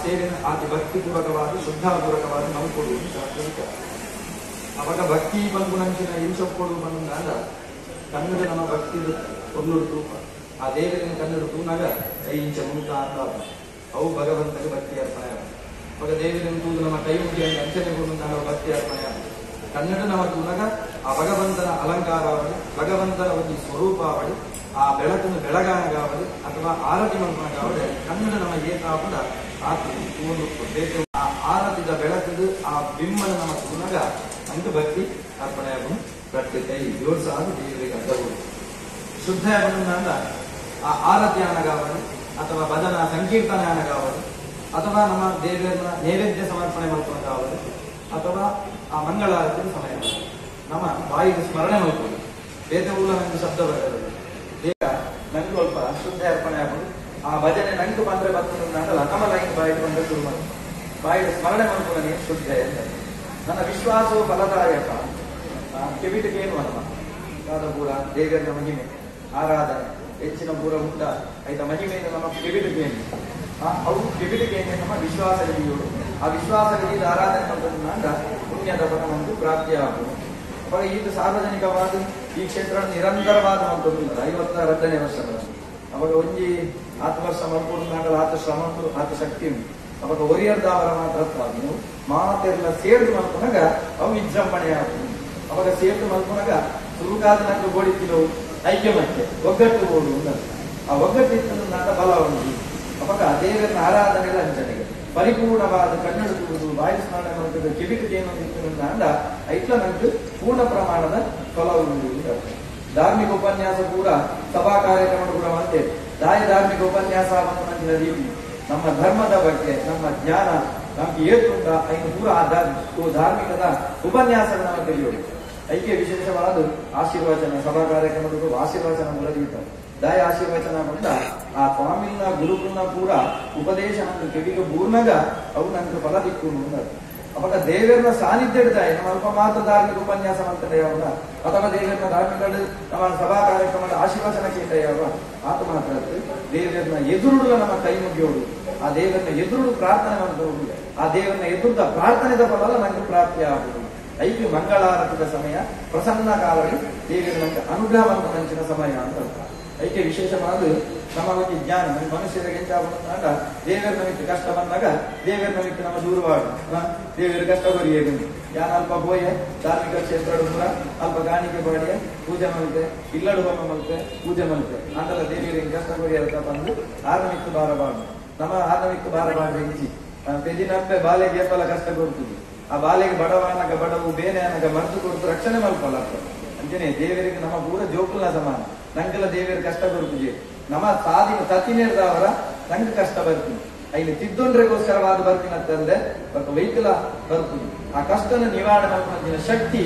ಸೇವೆನ ಆತಿ ಭಕ್ತಿಪೂರ್ವಕವಾದ ಶ್ರದ್ಧಾಪೂರ್ವಕವಾದ ಮಲ್ಕೊಡು ಶಾಸ್ತ್ರ. ಅವಾಗ ಭಕ್ತಿ ಪನ್ಪುನಂಚಿನ ಇಂಚೊಪ್ಪೊಡು ಪನ್ನುಂದಾಂಡ ಕನ್ನಡ ನಮ್ಮ ಭಕ್ತಿ ಒರ್ಲುಡು ತೂಪ ಆ ದೇವರನ್ನು ಕನ್ನಡ ತೂನಾಗ ಕೈ ಇಂಚ ಮುಂತ ಅಂತ ಅವು ಭಗವಂತಗೆ ಭಕ್ತಿ ಅರ್ಪಣೆ ಆಗ. ಅವಾಗ ದೇವರನ್ನು ತೂದು ನಮ್ಮ ಕೈ ಮುಗಿಯನ್ನು ಅಂಚನೆ ಕೊಡುವಂತಹ ಭಕ್ತಿ ಅರ್ಪಣೆ ಆಗ. ಕನ್ನಡ ನಮ್ಮ ತೂನಾಗ ಆ ಭಗವಂತನ ಅಲಂಕಾರವಳಿ, ಭಗವಂತನ ಒಂದು ಸ್ವರೂಪಾವಳಿ, ಆ ಬೆಳಕನ್ನು ಬೆಳಗಾನಗಾವಳಿ ಅಥವಾ ಆರತಿ ಮಲ್ಪನಗಾವಳಿ ಕನ್ನಡ ನಮ್ಮ ಏತಾಪದ ಆತಿ ತೂನು ಬೇಕು. ಆ ಆರತಿದ ಬೆಳಕದು ಆ ಬಿಂಬನ ನಮ್ಮ ತೂನಾಗ ಅಂಕ ಭಕ್ತಿ ಅರ್ಪಣೆ ಆಗುನು. ಕಟ್ಟಿ ಕೈ ಜೋಡ್ಸಾದ ದೇವರಿಗೆ ಅಡ್ಡಬಹುದು. ಶುದ್ಧ ಆಗುನ ಆ ಆರತಿ ಅನಗಾವಳಿ ಅಥವಾ ಭಜನಾ ಸಂಕೀರ್ತನೆ ಅನಗಾವಳಿ ಅಥವಾ ನಮ್ಮ ದೇವರ ನೈವೇದ್ಯ ಸಮರ್ಪಣೆ ಮಲ್ಪನಗಾವಳಿ ಅಥವಾ ಆ ಮಂಗಳಾರತಿಯ ಸಮಯ ನಮ್ಮ ಬಾಯಿಗೆ ಸ್ಮರಣೆ ಮಲ್ಪುದು. ಬೇತೆ ಊಲ ನಂಗೆ ಶಬ್ದ ಬರಲ್ಲ ದೇವ ನಂಗೆ ಸ್ವಲ್ಪ ಶುದ್ಧ ಅರ್ಪಣೆ ಆಗುದು. ಆ ಭಜನೆ ನಂಗೆ ಬಂದ್ರೆ ಬರ್ತದೆ ನಮ್ಮ ಲೈನ್ ಬಾಯಿಗೆ ಬಂದ್ರೆ ಶುರು ಮಾಡಿ ಬಾಯಿಗೆ ಸ್ಮರಣೆ ಮಲ್ಪುವನೇ ಶುದ್ಧ ಎಂದ. ನನ್ನ ವಿಶ್ವಾಸವು ಫಲದಾಯಕ ಕಿವಿಟಿಗೆ ಏನು ಅಲ್ಲ ಪೂರ ದೇವರ ಮಹಿಮೆ ಆರಾಧನೆ ಹೆಚ್ಚಿನ ಪೂರ ಉಂಟ ಐತ ಮಹಿಮೆಯನ್ನು ನಮ್ಮ ಕಿವಿಟಿಗೆ ಏನು ಅವು ಕಿವಿಟಿಗೆ ನಮ್ಮ ವಿಶ್ವಾಸ ವಿಧಿಯು. ಆ ವಿಶ್ವಾಸ ವಿಧಿಯ ಆರಾಧನೆ ಮಾಡೋದ್ರಿಂದ ಪುಣ್ಯದ ಫಲವನ್ನು ಪ್ರಾಪ್ತಿಯಾಗುವುದು. ಅವಾಗ ಇದು ಸಾರ್ವಜನಿಕವಾದ ಈ ಕ್ಷೇತ್ರ ನಿರಂತರವಾದ ಮಂತೊಂದಿಲ್ಲ 52ನೇ ವರ್ಷಗಳ ಅವಾಗ ಒಂಜಿ ಆತ ವರ್ಷ ಮಲ್ಕೊಂಡು ಆತ ಶ್ರಮ ಉಂಟು ಆತ ಶಕ್ತಿ ಉಂಟು. ಅವಾಗ ಒರಿಯರ್ದಾವರ ಮಾತ್ರ ನೀವು ಮಾತೆಲ್ಲ ಸೇರ್ದು ಮಲ್ಪುನಾಗ ಅವು ವಿಜೃಂಭಣೆ ಆಗುದು. ಅವಾಗ ಸೇರ್ದು ಮಲ್ಪುನಾಗ ಸುರುಕಾದ ನಂಗೆ ಗೋಡಿತ್ತಿನವು ಐಕ್ಯಮತ್ಯ ಒಗ್ಗಟ್ಟು ಗೋಡು ಅಂತ ಆ ಒಗ್ಗಟ್ಟಿತ್ತು ನಾಟ ಬಲ ಉಂಟು. ಅವಾಗ ದೇವರನ್ನ ಆರಾಧನೆ ಅಂಚನೆಗೆ ಪರಿಪೂರ್ಣವಾದ ಕನ್ನಡ ತೂದು ಬಾಯಿ ಸ್ಮರಣೆ ಮಾಡ್ತದೆ ಕಿವಿಟಿಗೆ ಏನೊಂದಿತ್ತು ಅಂಡ ಐಟ್ಲ ನಂಗೆ ಪೂರ್ಣ ಪ್ರಮಾಣದ ಫಲ ಉಂಟು. ಧಾರ್ಮಿಕ ಉಪನ್ಯಾಸ ಕೂಡ ಸಭಾ ಕಾರ್ಯಕ್ರಮ ಕೂಡ ಮತ್ತೆ ದಾಯ ಧಾರ್ಮಿಕ ಉಪನ್ಯಾಸ ನಂಚಿನ ರೀತಿ ನಮ್ಮ ಧರ್ಮದ ಬಗ್ಗೆ ನಮ್ಮ ಜ್ಞಾನ ನಮ್ಗೆ ಏತುಂಟ ಐನು ಪೂರ ಆ ಧಾರ್ಮಿಕದ ಉಪನ್ಯಾಸಗಳನ್ನು ತಿಳಿಯೋದು. ಐಕೆ ವಿಶೇಷವಾದ ಆಶೀರ್ವಚನ ಸಭಾ ಕಾರ್ಯಕ್ರಮದ ಆಶೀರ್ವಚನ ಮೂಲದೀತ ದಾಯ ಆಶೀರ್ವಚನ ಬಂದ ಆ ಸ್ವಾಮಿನ ಗುರುಕುಲ್ನ ಪೂರ ಉಪದೇಶ ನಂಗೆ ಕಿವಿಗೆ ಬೂರ್ನಾಗ ಅವು ನಂಗೆ ಫಲ ದಿಕ್ಕು. ಅವಾಗ ದೇವರನ್ನ ಸಾನ್ನಿಧ್ಯ ಇಡ್ತಾಯ ನಮ್ಮ ಅಲ್ಪ ಮಾತ್ರ ಧಾರ್ಮಿಕ ಉಪನ್ಯಾಸ ಮಾಡ್ತಾರೆ ಯಾವ ಅಥವಾ ದೇವರನ್ನ ಧಾರ್ಮಿಕ ನಮ್ಮ ಸಭಾ ಕಾರ್ಯಕ್ರಮದ ಆಶೀರ್ವಚನ ಕೇಳ್ತಾ ಯಾವ ಆತ ಮಾತ್ರ ದೇವರನ್ನ ಎದುರುಡುವ ನಮ್ಮ ಕೈ ಮುಗಿಯೋಡು ಆ ದೇವರನ್ನ ಎದುರುಡು ಪ್ರಾರ್ಥನೆ ಮಾಡ್ಬೋದು. ಆ ದೇವರನ್ನ ಎದುರುದ ಪ್ರಾರ್ಥನೆದ ಫಲ ನಂಗೆ ಪ್ರಾಪ್ತಿ ಆಗುವುದು. ಐದು ಮಂಗಳಾರತಿದ ಸಮಯ ಪ್ರಸನ್ನ ಕಾಲದಲ್ಲಿ ದೇವರ ನಂಗೆ ಅನುಗ್ರಹ ಮಂಚಿನ ಸಮಯ ಅಂತ ಅರ್ಥ. ಐಕೆ ವಿಶೇಷವಾದ ನಮ್ಮ ಒಂದು ಜ್ಞಾನ ನಮ್ಮ ಮನುಷ್ಯರಿಗೆ ಎಂತ ದೇವರ ನಮಗೆ ಕಷ್ಟ ಬಂದಾಗ ದೇವರ ನಮಗೆ ನಮ್ಮ ದೂರವಾಡು ದೇವರ ಕಷ್ಟ ಬರಿಯಬೇಕು. ಯಾನ ಅಲ್ಪ ಬೋಯೆ ಧಾರ್ಮಿಕ ಕ್ಷೇತ್ರ ಪೂರ ಅಲ್ಪ ಕಾಣಿಕೆ ಬಾಡಿಯ ಪೂಜೆ ಮಲ್ತೆ ಇಲ್ಲಡು ಹೋಮ ಮಲ್ತೆ ಪೂಜೆ ಮಲ್ತೆ ಅಂದಲ್ಲ ದೇವರಿಗೆ ಕಷ್ಟ ಬರಿಯತ್ತ ಬಂದು ಆರ್ನಮಿಕ್ಕು ಬಾರಬಾರ್ದು. ನಮ್ಮ ಆರ್ನಮಿಕ್ಕು ಬಾರಬಾರ್ದು ಹೆಂಚಿ ಪೆದಿನಪ್ಪೆ ಬಾಲೆಗೆ ಏಪಲ ಕಷ್ಟ ಕೊಡ್ತೀವಿ. ಆ ಬಾಲೆಗೆ ಬಡವನಗ ಬಡವು ಬೇನೆ ಅನಗ ಮದ್ದು ಕೊಡ್ತು ರಕ್ಷಣೆ ಮಲ್ಪಲ್ಲ ಅಂಚನೆ ದೇವರಿಗೆ ನಮ್ಮ ಪೂರ ಜೋಕುಲ್ನ ಸಮಾನ. ನಂಗೆಲ್ಲ ದೇವರ ಕಷ್ಟ ಕೊಡ್ತೀವಿ ನಮ್ಮ ಸಾಧಿನ ತತಿನೇರ್ದವರ ನಂಗೆ ಕಷ್ಟ ಬರ್ತೀನಿ ಐನು ತಿದ್ದೊಂಡ್ರೆಗೋಸ್ಕರವಾದ ಬರ್ತೀನಿ ಅಂತಂದ್ರೆ ಬಟ್ ವೈಕಲ ಬರ್ತೀನಿ. ಆ ಕಷ್ಟನ ನಿವಾರಣೆ ಮಾಡ್ಕೊಂಡಿನ ಶಕ್ತಿ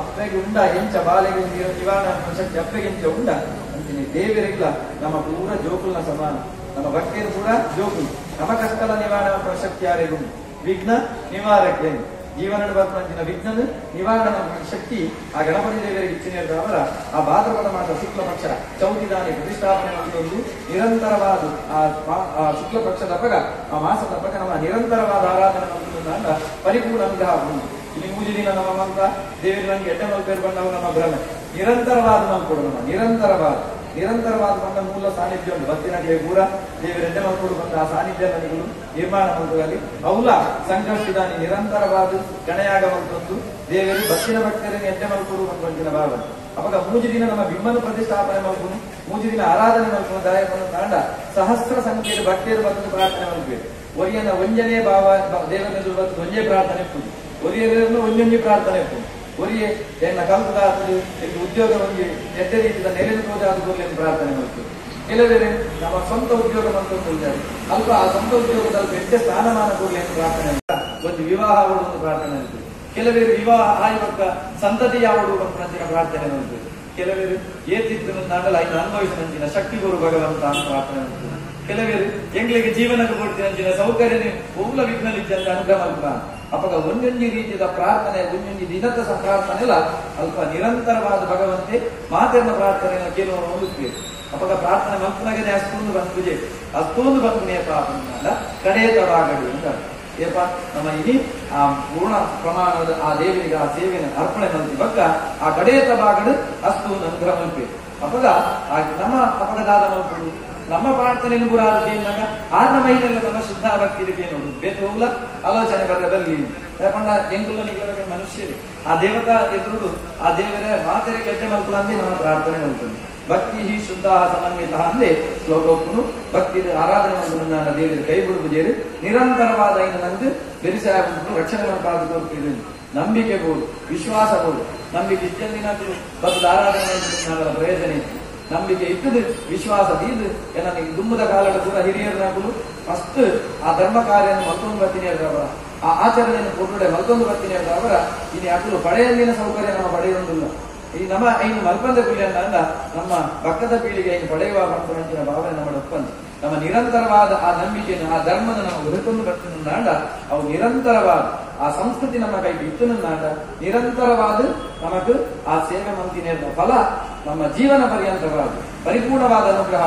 ಅಪ್ಪೆಗೆ ಉಂಡ ಎಂಚ ಬಾಲೆಗೆ ನಿವಾರಣೆ ಮಾಡ್ಕೊಂಡ ಶಕ್ತಿ ಅಪ್ಪೆಗೆ ಎಂಚ ಉಂಡ ಅಂತೀನಿ. ದೇವರಿಗೆಲ್ಲ ನಮ್ಮ ಪೂರ ಜೋಕುಲ್ನ ಸಮಾನ ನಮ್ಮ ಭಕ್ತಿಯರು ಕೂಡ ಜೋಕುಲ್ ನಮ್ಮ ಕಷ್ಟದ ನಿವಾರಣೆ ಮಾಡ್ಕೊಂಡ ಶಕ್ತಿ ಯಾರಿಗೂ ವಿಘ್ನ ನಿವಾರಕ್ಕೆ ಜೀವನ ಬರ್ಕೊಂಡಿನ ವಿಘ್ನದ ನಿವಾರಣೆ ಶಕ್ತಿ ಆ ಗಣಪತಿ ದೇವರಿಗೆ ಇಚ್ಛೆಯವರ ಆ ಭಾದ್ರಪದ ಮಾಸ ಶುಕ್ಲ ಪಕ್ಷ ಚೌತಿದಾನಿ ಪ್ರತಿಷ್ಠಾಪನೆ ಮಾಡಿಕೊಂಡು ನಿರಂತರವಾದ ಆ ಶುಕ್ಲ ಪಕ್ಷದ ಪಗ ಆ ಮಾಸದ ಪಗ ನಮ್ಮ ನಿರಂತರವಾದ ಆರಾಧನೆ ಮಾಡಿದ ಪರಿಪೂರ್ಣ ಅನುಗ್ರಹ. ಇಲ್ಲಿ ಮೂರು ದಿನ ನಮ್ಮ ಮಂತ್ರ ದೇವರು ನಂಗೆ ಎಡ್ಡೆ ಮಲ್ಪೇರು ಬಂದವು ನಮ್ಮ ಭ್ರಮೆ ನಿರಂತರವಾದ ಮಲ್ಕೊಡು ನಮ್ಮ ನಿರಂತರವಾದ ಬಂದ ಮೂಲ ಸಾನ್ನಿಧ್ಯ ಉಂಟು. ಬತ್ತಿನಗೆ ಪೂರ ದೇವರ ಎಡ್ಡೆ ಮಲ್ಕೊಡು ಬಂದ ಆ ಸಾನ್ನಿಧ್ಯ ನದಿಗಳು ನಿರ್ಮಾಣ ಮಂತ್ರದಲ್ಲಿ ಅವಲ ಸಂಕಷ್ಟಿದಾನಿ ನಿರಂತರವಾದ ಗಣಯಾಗ ಮಂತ್ರದ್ದು ದೇವರು ಬತ್ತಿನ ಭಕ್ತರನ್ನು ಎಡ್ಡೆ ಮಲ್ಕೊಡು ಬಂದ ಭಾವ. ಅವಾಗ ಮೂರು ದಿನ ನಮ್ಮ ಬಿಂಬನ ಪ್ರತಿಷ್ಠಾಪನೆ ಮಲ್ಕೊಂಡು ಮೂರು ದಿನ ಆರಾಧನೆ ಮಲ್ಕೊಂಡು ದಾಯಕವನ್ನು ತಾಂಡ ಸಹಸ್ರ ಸಂಖ್ಯೆಯ ಭಕ್ತಿಯರು ಬಂದು ಪ್ರಾರ್ಥನೆ ಮಲ್ಬೇಕು. ಒರಿಯನ ಒಂಜನೇ ಭಾವ ದೇವರ ಬಂದು ಒಂಜೇ ಪ್ರಾರ್ಥನೆ ಪೂಜೆ ಒರಿಯರನ್ನು ಒಂಜೊಂಜಿ ಪ್ರಾರ್ಥನೆ ಪೂಜೆ ಒರಿಯೆ ಎನ್ನ ಕಲ್ಪದಾತದು ಉದ್ಯೋಗ ಒಂಜಿ ಎಡ್ಡೆ ರೀತಿಯ ನೆಲೆನ ತೋಜಾದ ಕೂಡಲೇ ಪ್ರಾರ್ಥನೆ ಮಾಡ್ತೀವಿ. ಕೆಲವರೆ ನಮ್ಮ ಸ್ವಂತ ಉದ್ಯೋಗ ಮಂತೊಂದು ಅಲ್ಪ ಆ ಸ್ವಂತ ಉದ್ಯೋಗದಲ್ಲಿ ಎಡ್ಡೆ ಸ್ಥಾನಮಾನ ಕೂಡಲೇ ಪ್ರಾರ್ಥನೆ ಒಂದು ವಿವಾಹ ಒಂದು ಪ್ರಾರ್ಥನೆ ಮಾಡ್ತೀವಿ. ಕೆಲವರು ವಿವಾಹ ಆಯುವಕ್ಕ ಸಂತತಿ ಯಾವಡು ನಂಚಿನ ಪ್ರಾರ್ಥನೆ ಮಾಡ್ತೀವಿ. ಕೆಲವರು ಏತಿತ್ತು ನಾಡಲ್ಲ ಐದು ಅನುಭವಿಸಿದ ನಂಚಿನ ಶಕ್ತಿ ಗುರು ಭಗವಂತ ಅಂತ ಪ್ರಾರ್ಥನೆ ಮಾಡ್ತೀವಿ. ಕೆಲವರು ಎಂಗ್ಲಿಗೆ ಜೀವನಕ್ಕೆ ಕೊಡ್ತೀನಿ ಅಂಚಿನ ಸೌಕರ್ಯ ಓಲ ವಿಘ್ನಲಿಜ್ಜಂತ ಅನುಗ್ರಹ ಮಲ್ಪ. ಅಪಗ ಒಂದೊಂದು ರೀತಿಯ ಪ್ರಾರ್ಥನೆ ಒಂದೊಂದು ದಿನದ ಪ್ರಾರ್ಥನೆ ಅಲ್ಲ ಅಲ್ಪ ನಿರಂತರವಾದ ಭಗವಂತೆ ಮಾತೆರ್ನ ಪ್ರಾರ್ಥನೆಯನ್ನು ಕೇಳುವ ಹೋಗುತ್ತೇವೆ. ಅಪಗ ಪ್ರಾರ್ಥನೆ ಮಲ್ಪುನಗನೆ ಅಸ್ತೂಂದು ಬಂಪುಜೆ ಅಸ್ತೂಂದು ಬಂಪುನೇಪ ಪಂಡ ಕಡೆಯ ಭಾಗಡು ಅಂತ ಏಪ ನಮ್ಮ ಇನಿ ಆ ಪೂರ್ಣ ಪ್ರಮಾಣದ ಆ ದೇವರಿಗೆ ಆ ಸೇವೆಯನ್ನು ಅರ್ಪಣೆ ಮಲ್ತಿ ಬಕ್ಕ ಆ ಕಡೆಯ ಭಾಗಡು ಅಸ್ತೂಂದು ಅನುಗ್ರಹ ಮಲ್ಪೆ ಅಪಗ ಆ ನಮ್ಮ ಅಪಗದಾದ ಮಲ್ಪುಡು ನಮ್ಮ ಪ್ರಾರ್ಥನೆಯನ್ನು ಪುರಾದ ಕೇಳಿದಾಗ ಆರ್ನ ಮಹಿಳೆಲ್ಲ ನಮ್ಮ ಶುದ್ಧ ಭಕ್ತಿ ನೋಡು ಬೇತ ಹೋಗ್ಲ ಆಲೋಚನೆ ಬರ್ರೆ ಬಲ್ಲಿ ಯಾಕಂಡ ಎಂಕುಲ್ಲ ನಿಗಲಕ್ಕೆ ಮನುಷ್ಯರೇ ಆ ದೇವತಾ ಎದುರುಡು ಆ ದೇವರೇ ಮಾತೆರೆ ಕೆಟ್ಟ ಮಲ್ಪುಲಂದೇ ನಮ್ಮ ಪ್ರಾರ್ಥನೆ ಮಲ್ಪುಂಡು ಭಕ್ತಿ ಹಿ ಶುದ್ಧ ಸಮನ್ವಿತ ಅಂದೆ ಶ್ಲೋಕೋಪ್ಪನು ಭಕ್ತಿ ಆರಾಧನೆ ಮಲ್ಪುನ ದೇವರ ಕೈ ಬಿಡುಪುಜೇರು ನಿರಂತರವಾದ ಐನ ನಂದು ಬೆರಿಸಾಯ ರಕ್ಷಣೆ ಮಲ್ಪಾದ ಕೊರ್ಪಿರು ನಂಬಿಕೆ ಬೋಡು ವಿಶ್ವಾಸ ಬೋಡು ನಂಬಿಕೆ ಇಜ್ಜಂದಿನಾದ್ರು ಬದ್ದು ಆರಾಧನೆ ಪ್ರಯೋಜನ ಇತ್ತು ನಂಬಿಕೆ ಇಟ್ಟದು ವಿಶ್ವಾಸ ದೀದು ನನಗೆ ದುಮ್ಮದ ಕಾಲದ ಕೂಡ ಹಿರಿಯರನಾಗಲು ಫಸ್ಟ್ ಆ ಧರ್ಮ ಕಾರ್ಯವನ್ನು ಮತ್ತೊಂದು ಬರ್ತೀನಿ ಅವರ ಆ ಆಚರಣೆಯನ್ನು ಕೊಟ್ಟುಡೆ ಮತ್ತೊಂದು ಬರ್ತೀನಿ ಅವರ ಇನ್ನು ಯಾಕಲು ಪಡೆಯಲ್ಲಿನ ಸೌಕರ್ಯ ನಮ್ಮ ಪಡೆಯೊಂದಿಲ್ಲ ಈ ನಮ್ಮ ಐನು ಮಲ್ಪಂದ ಕುಲಿಯನ್ನ ನಮ್ಮ ಭಕ್ತದ ಪೀಳಿಗೆ ಐನು ಪಡೆಯುವ ಮಂಚಿನ ಭಾವನೆ ನಮ್ಮ ಒಪ್ಪಂದ ನಮ್ಮ ನಿರಂತರವಾದ ಆ ನಂಬಿಕೆಯನ್ನು ಆ ಧರ್ಮನ ನಾವು ಹುಡುಕೊಂಡು ಬರ್ತೀನಾಂಡ ಅವು ನಿರಂತರವಾದ ಆ ಸಂಸ್ಕೃತಿ ನಮ್ಮ ಕೈಗೆ ಇತ್ತು ನಿರಂತರವಾದ ನಮಗ್ ಆ ಸೇವೆ ಮಂತಿನ ಫಲ ನಮ್ಮ ಜೀವನ ಪರ್ಯಂತವಾದ ಪರಿಪೂರ್ಣವಾದ ಅನುಗ್ರಹ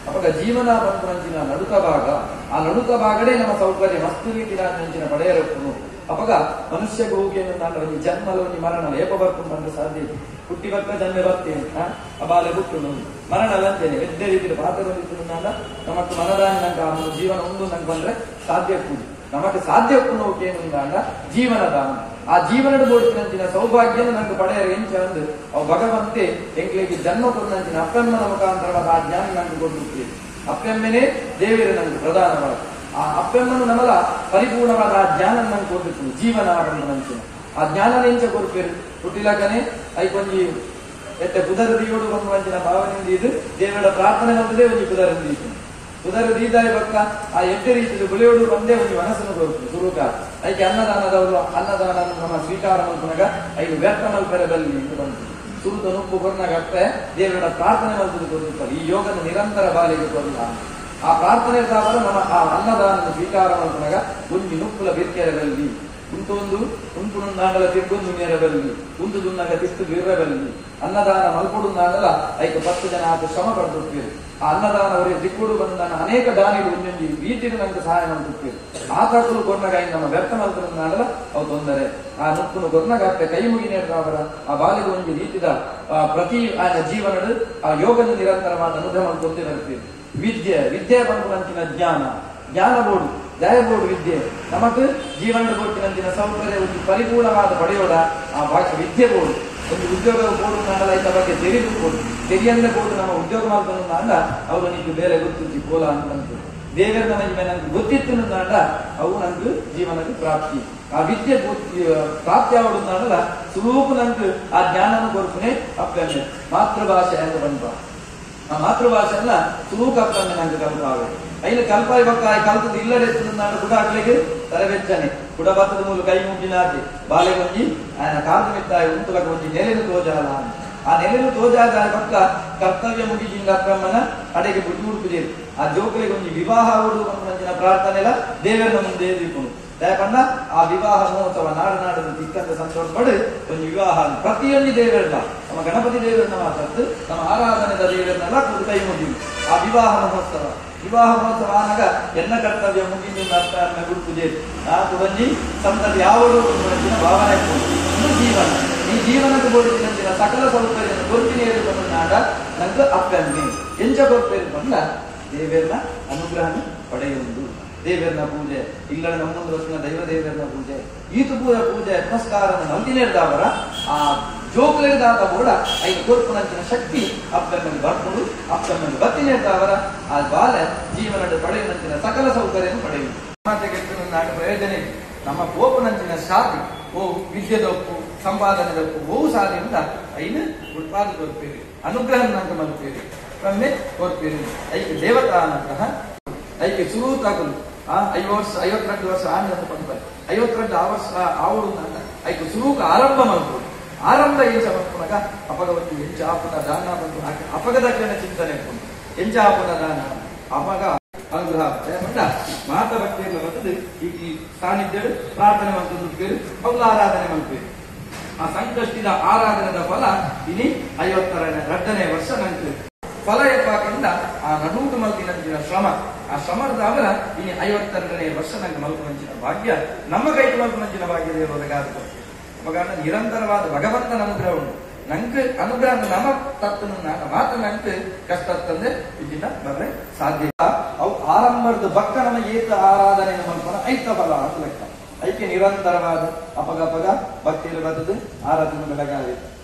ಅವಾಗ ಜೀವನ ಬಂತು ನಡುಕ ಭಾಗ ಆ ನಡುಕ ಭಾಗಡೇ ನಮ್ಮ ಸೌಕರ್ಯ ಮಸ್ತು ರೀತಿಯ ನಂಚಿನ ಪಡೆಯರಪ್ಪನು ಅಪಗ ಮನುಷ್ಯಗೆ ಹೋಗಿ ನಾನು ಜನ್ಮಲ ಒಂಜಿ ಮರಣ ಏಪ ಬರ್ಕೊಂಡು ಬಂದ್ರೆ ಸಾಧ್ಯ ಹುಟ್ಟಿ ಬಕ್ಕ ಜನ್ಮ ಬರ್ತೇನೆ ಆ ಬಾಲೆ ಹುಟ್ಟು ಮರಣ ಅಂತೇನೆ ಎದ್ದೇ ರೀತಿಯ ಪಾತ್ರ ಹೊಂದಿತ್ತು ನಮಕ್ ಮನದಾನಿ ನಂಗೆ ಆ ಜೀವನ ಒಂದು ನಂಗೆ ಬಂದ್ರೆ ಸಾಧ್ಯ ಕೂಡಿ ನಮಗೆ ಸಾಧ್ಯ ಏನು ಜೀವನ ದಾನ ಆ ಜೀವನದ ಬೋಡಿನ ಸೌಭಾಗ್ಯನ ನಂಗೆ ಪಡೆಯರ ಎಂಚ ಅಂದು ಅವು ಭಗವಂತೆ ಎಂಕ್ಲಿಗೆ ಜನ್ಮ ಕೊಟ್ಟಂಚಿನ ಅಪ್ಪಮ್ಮನ ಮುಖಾಂತರವಾದ ಆ ಜ್ಞಾನ ನಂಗೆ ಕೊಟ್ಟಿರ್ತೀವಿ ಅಪ್ಪಮ್ಮನೇ ದೇವರು ನಂಗೆ ಪ್ರಧಾನವಾದ ಆ ಅಪ್ಪಮ್ಮನು ನಮಲ ಪರಿಪೂರ್ಣವಾದ ಆ ಜ್ಞಾನ ನಂಗೆ ಕೊಟ್ಟಿರ್ತೀನಿ ಜೀವನ ನಂಚಿನ ಆ ಜ್ಞಾನನ ಎಂಚ ಕೊಡ್ತೀರಿ ಹುಟ್ಟಿಲಕನೆ ಐಕೊಂಜಿ ಎತ್ತೆ ಕುದರದಿಯೋಡು ಬಂದು ಭಾವನೆಯಿಂದ ಇದು ದೇವರ ಪ್ರಾರ್ಥನೆ ಬಂದದೇ ಒಂಜಿ ಕುದರಂದಿ ಕುದರ ದೀದಾಯ ಬಕ್ಕ ಆ ಎಡ್ಡೆ ರೀತಿಯ ಬುಳೆಯೋಡು ಬಂದೇ ಒಂದು ಮನಸ್ಸನ್ನು ಕೊಡ್ತದೆ ಸುರುಕ ಅದಕ್ಕೆ ಅನ್ನದಾನದವರು ಅನ್ನದಾನ ನಮ್ಮ ಸ್ವೀಕಾರ ಮಲ್ಪನಾಗ ಐದು ವ್ಯರ್ಥ ಮಲ್ಪರೆ ಬಲ್ಲಿ ಅಂತ ಬಂತು ಸುರುತ ನುಪ್ಪು ಕೊರ್ನಾಗ ಅತ್ತೆ ದೇವರ ಪ್ರಾರ್ಥನೆ ಮಲ್ಪದು ಕೊಡುತ್ತಾರೆ ಈ ಯೋಗನ ನಿರಂತರ ಬಾಲಿಗೆ ಕೊರಲ್ಲ ಆ ಪ್ರಾರ್ಥನೆ ತಾವರ ನಮ್ಮ ಆ ಅನ್ನದಾನ ಸ್ವೀಕಾರ ಮಲ್ಪನಾಗ ಒಂಜಿ ನುಪ್ಪುಲ ಬಿರ್ಕೆರೆ ಬಲ್ಲಿ ಉಂಟೊಂದು ಉಂಟುನುಂದಾಂಡಲ ತಿರ್ಗೊಂದು ನೇರಬಲ್ಲಿ ಉಂದು ದುನ್ನಾಗ ತಿಸ್ತು ಬೀರಬಲ್ಲಿ ಅನ್ನದಾನ ಮಲ್ಪುಡುಂದಾಂಡಲ ಐಕ 10 ಜನ ಆತ ಶ್ರಮ ಪಡ್ದುತ್ತೀರಿ ಆ ಅನ್ನದಾನ ಅವರಿಗೆ ದಿಕ್ಕುಡು ಬಂದಾನ ಅನೇಕ ದಾನಿಗಳು ಒಂದೊಂದು ರೀತಿಯಲ್ಲಿ ನಮ್ಗೆ ಸಹಾಯ ಮಾಡ್ತಿರ್ತೀರಿ ಆ ತಕ್ಕಲು ಕೊರ್ನಾಗ ನಮ್ಮ ವ್ಯರ್ಥ ಮಲ್ಪುಡುಂದಾಂಡಲ ಅವು ತೊಂದರೆ ಆ ನುಪ್ಪುನು ಕೊರ್ನಾಗ ಅತ್ತೆ ಕೈ ಮುಗಿನೇರ ಆ ಬಾಲಿಗೆ ಒಂದು ರೀತಿದ ಪ್ರತಿ ಆಯನ ಜೀವನದ ಆ ಯೋಗದ ನಿರಂತರವಾದ ಅನುಗ್ರಹ ತೊಂದರೆ ಇರ್ತೀರಿ ವಿದ್ಯೆ ವಿದ್ಯೆ ಬಂದು ಜ್ಞಾನ ಜ್ಞಾನ ಬೋಡು ದಯಬೋಡು ವಿದ್ಯೆ ನಮಕ್ ಜೀವನದ ಕೊಟ್ಟಿನಂತಿನ ಸೌಕರ್ಯ ಒಂದು ಪರಿಪೂರ್ಣವಾದ ಪಡೆಯೋಡ ಆ ಭಾಷೆ ವಿದ್ಯೆ ಬೋಡು ಒಂದು ಉದ್ಯೋಗ ಬೋಡು ನಾಡಲ ಐತ ಬಗ್ಗೆ ತೆರಿದು ಬೋಡು ತೆರಿಯಂದ ಬೋಡು ನಮ್ಮ ಉದ್ಯೋಗ ಮಾಡ್ತಾನ ಅವರು ನಿಂಗೆ ಬೇರೆ ಗೊತ್ತಿತ್ತು ಕೋಲ ಅಂತ ದೇವರ ನನಗೆ ನಂಗೆ ಗೊತ್ತಿತ್ತು ನಾಡ ಅವು ನಂಗೆ ಜೀವನದ ಪ್ರಾಪ್ತಿ ಆ ವಿದ್ಯೆ ಪ್ರಾಪ್ತಿ ಆವಡು ನಾಡಲ ಸುಲೂಪು ನಂಗೆ ಆ ಜ್ಞಾನನ ಕೊಡ್ತಾನೆ ಅಪ್ಪನೆ ಮಾತೃಭಾಷೆ ಅಂತ ಬಂದ ಆ ಮಾತೃಭಾಷೆಯನ್ನ ಸುಲೂಕ ಅಪ್ಪನೆ ನಂಗೆ ಕಲ್ಪಾವೆ ಐನ ಕಲ್ಪಾಯಿ ಬಕ್ಕ ಕಲ್ತದ್ದು ಇಲ್ಲಡೆ ನಾನು ಕುಡ ಹಾಕ್ಲಿಕ್ಕೆ ತರವೆಚ್ಚನೆ ಕುಡ ಬತ್ತದ ಮೂಲ ಕೈ ಮುಗಿನಾತಿ ಬಾಲೆಗೊಂಜಿ ಆಯನ ಕಾದು ಮಿತ್ತಾಯಿ ಉಂತುಲಕ ಒಂಜಿ ನೆಲೆನು ತೋಜಾಲ ಆ ನೆಲೆನು ತೋಜಾದ ಬಕ್ಕ ಕರ್ತವ್ಯ ಮುಗಿಜಿಂದ ಅಕ್ಕಮ್ಮನ ಅಡೆಗೆ ಬುಡ್ಡು ಉಡುಪುಜೇರು ಆ ಜೋಕುಲಿಗೆ ಒಂಜಿ ವಿವಾಹ ಉಡುಪಂಚಿನ ಪ್ರಾರ್ಥನೆ ಎಲ್ಲ ದೇವರನ್ನ ಮುಂದೆ ದೀಪುನು ದಯಪಂಡ ಆ ವಿವಾಹ ಮಹೋತ್ಸವ ನಾಡು ನಾಡನ್ನು ತಿಕ್ಕಂತ ಸಂತೋಷಪಡು ಒಂದು ವಿವಾಹ ಪ್ರತಿಯೊಂದು ದೇವರನ್ನ ನಮ್ಮ ಗಣಪತಿ ದೇವರನ್ನ ಮಾತಾಡ್ತು ನಮ್ಮ ಆರಾಧನೆದ ದೇವರನ್ನೆಲ್ಲ ಕೂಡು ಕೈ ಮುಗಿದು ಆ ವಿವಾಹ ಮಹೋತ್ಸವ ವಿವಾಹ ಮಹೋತ್ಸವ ಆನಾಗ ಎಲ್ಲ ಕರ್ತವ್ಯ ಮುಗಿದ ಅರ್ಥ ಗುರುಪೂಜೆ ಆ ಕುಡಂಜಿ ಸಂತತಿ ಯಾವುದು ಭಾವನೆ ಇದು ಜೀವನ ಈ ಜೀವನದ ಬೋಡಿನ ಸಕಲ ಸೌಕರ್ಯ ಕೊರ್ಪಿನಿ ನಾಡ ನಂಗೆ ಅಪ್ಪನ್ನಿ ಎಂಚ ಕೊರ್ಪೇರು ಬಂದ ದೇವರನ್ನ ಅನುಗ್ರಹನ ಪಡೆಯುವುದು ದೇವರನ್ನ ಪೂಜೆ ಇಲ್ಲ ನಮ್ಮೊಂದು ವರ್ಷ ದೈವ ದೇವರನ್ನ ಪೂಜೆ ಈತು ಪೂಜೆ ಪೂಜೆ ನಮಸ್ಕಾರ ನಂಬಿನೇರ್ದಾವರ ಆ ಜೋಕುಲಿದಾದ ಕೂಡ ಐದು ಕೊರ್ಪುನಂಚಿನ ಶಕ್ತಿ ಅಪ್ಪನಲ್ಲಿ ಬರ್ಕೊಂಡು ಅಪ್ಪನಲ್ಲಿ ಬತ್ತಿನೇರ್ದಾವರ ಆ ಬಾಲ ಜೀವನದ ಪಡೆಯುವಂಚಿನ ಸಕಲ ಸೌಕರ್ಯವನ್ನು ಪಡೆಯುವುದು ನಾಡು ಪ್ರಯೋಜನ ನಮ್ಮ ಕೋಪನಂಚಿನ ಸಾಧಿ ಓ ವಿದ್ಯೆದೊಪ್ಪು ಸಂಪಾದನೆದೊಪ್ಪು ಓ ಸಾಧಿಯಿಂದ ಐನು ಉತ್ಪಾದ ಕೊರ್ಪೀರಿ ಅನುಗ್ರಹ ನಂಗೆ ಮಲ್ಪೀರಿ ಒಮ್ಮೆ ಕೊರ್ಪೀರಿ ಐಕೆ ದೇವತಾ ಅನುಗ್ರಹ ಐಕೆ ಸುರೂತಾಗಲು ಆ 52 ವರ್ಷ ಆಂಡ ಪಂಪ 52 ಆ ವರ್ಷ ಆವಡು ಐಕೆ ಸುರೂಕ ಆರಂಭ ಮಲ್ಪೋಡು ಆರಂಭ ಎಂಚ ಮಲ್ಪುನಗ ಅಪಗವತ್ತು ಎಂಚ ಆಪುನ ದಾನ ಬಂದು ಅಪಗದಕ್ಕನ ಚಿಂತನೆ ಎಂಚ ಆಪುನ ದಾನ ಅಪಗ ಅನುಗ್ರಹ ಮಾತ ಭಕ್ತಿಯನ್ನು ಬರ್ತದೆ ಈ ಸಾನ್ನಿಧ್ಯ ಪ್ರಾರ್ಥನೆ ಮಾಡ್ಕೊಂಡು ಅವುಗಳ ಆರಾಧನೆ ಮಾಡ್ತೀವಿ ಆ ಸಂಕಷ್ಟಿದ ಆರಾಧನೆದ ಫಲ ಇನಿ 52ನೇ ವರ್ಷ ನಂಗೆ ಫಲ ಎಪ್ಪಾಕಿಂದ ಆ ನಡೂಟು ಮಲ್ತಿನಂಚಿನ ಶ್ರಮ ಆ ಶ್ರಮದ ಅವರ ಇನ್ನು 52ನೇ ವರ್ಷ ನಂಗೆ ಮಲ್ಪುನಂಚಿನ ಭಾಗ್ಯ ನಮ್ಮ ಕೈಗೆ ಮಲ್ಪುನಂಚಿನ ಭಾಗ್ಯ ದೇವರೊಳಗಾದ ಅಪಗಾನ ನಿರಂತರವಾದ ಭಗವಂತನ ಅನುಗ್ರಹ ಉಂಟು. ನಂಗೆ ಅನುಗ್ರಹ ನಮ್ಮ ತತ್ತನ ಮಾತ್ರ ನಂಗೆ ಕಷ್ಟ ತಂದೆ ಇದನ್ನ ಬರ್ರೆ ಸಾಧ್ಯ. ಅವು ಆರಂಭದ ಬಕ್ಕ ನಮ್ಮ ಏತ ಆರಾಧನೆ ಮಲ್ಪನ ಐತ ಫಲ ಅಂತ ಲೆಕ್ಕ. ಐಕೆ ನಿರಂತರವಾದ ಅಪಗಪಗ ಭಕ್ತಿಯಲ್ಲಿ ಬರ್ತದೆ ಆರತಿನ ಬೆಳಗಾವಿ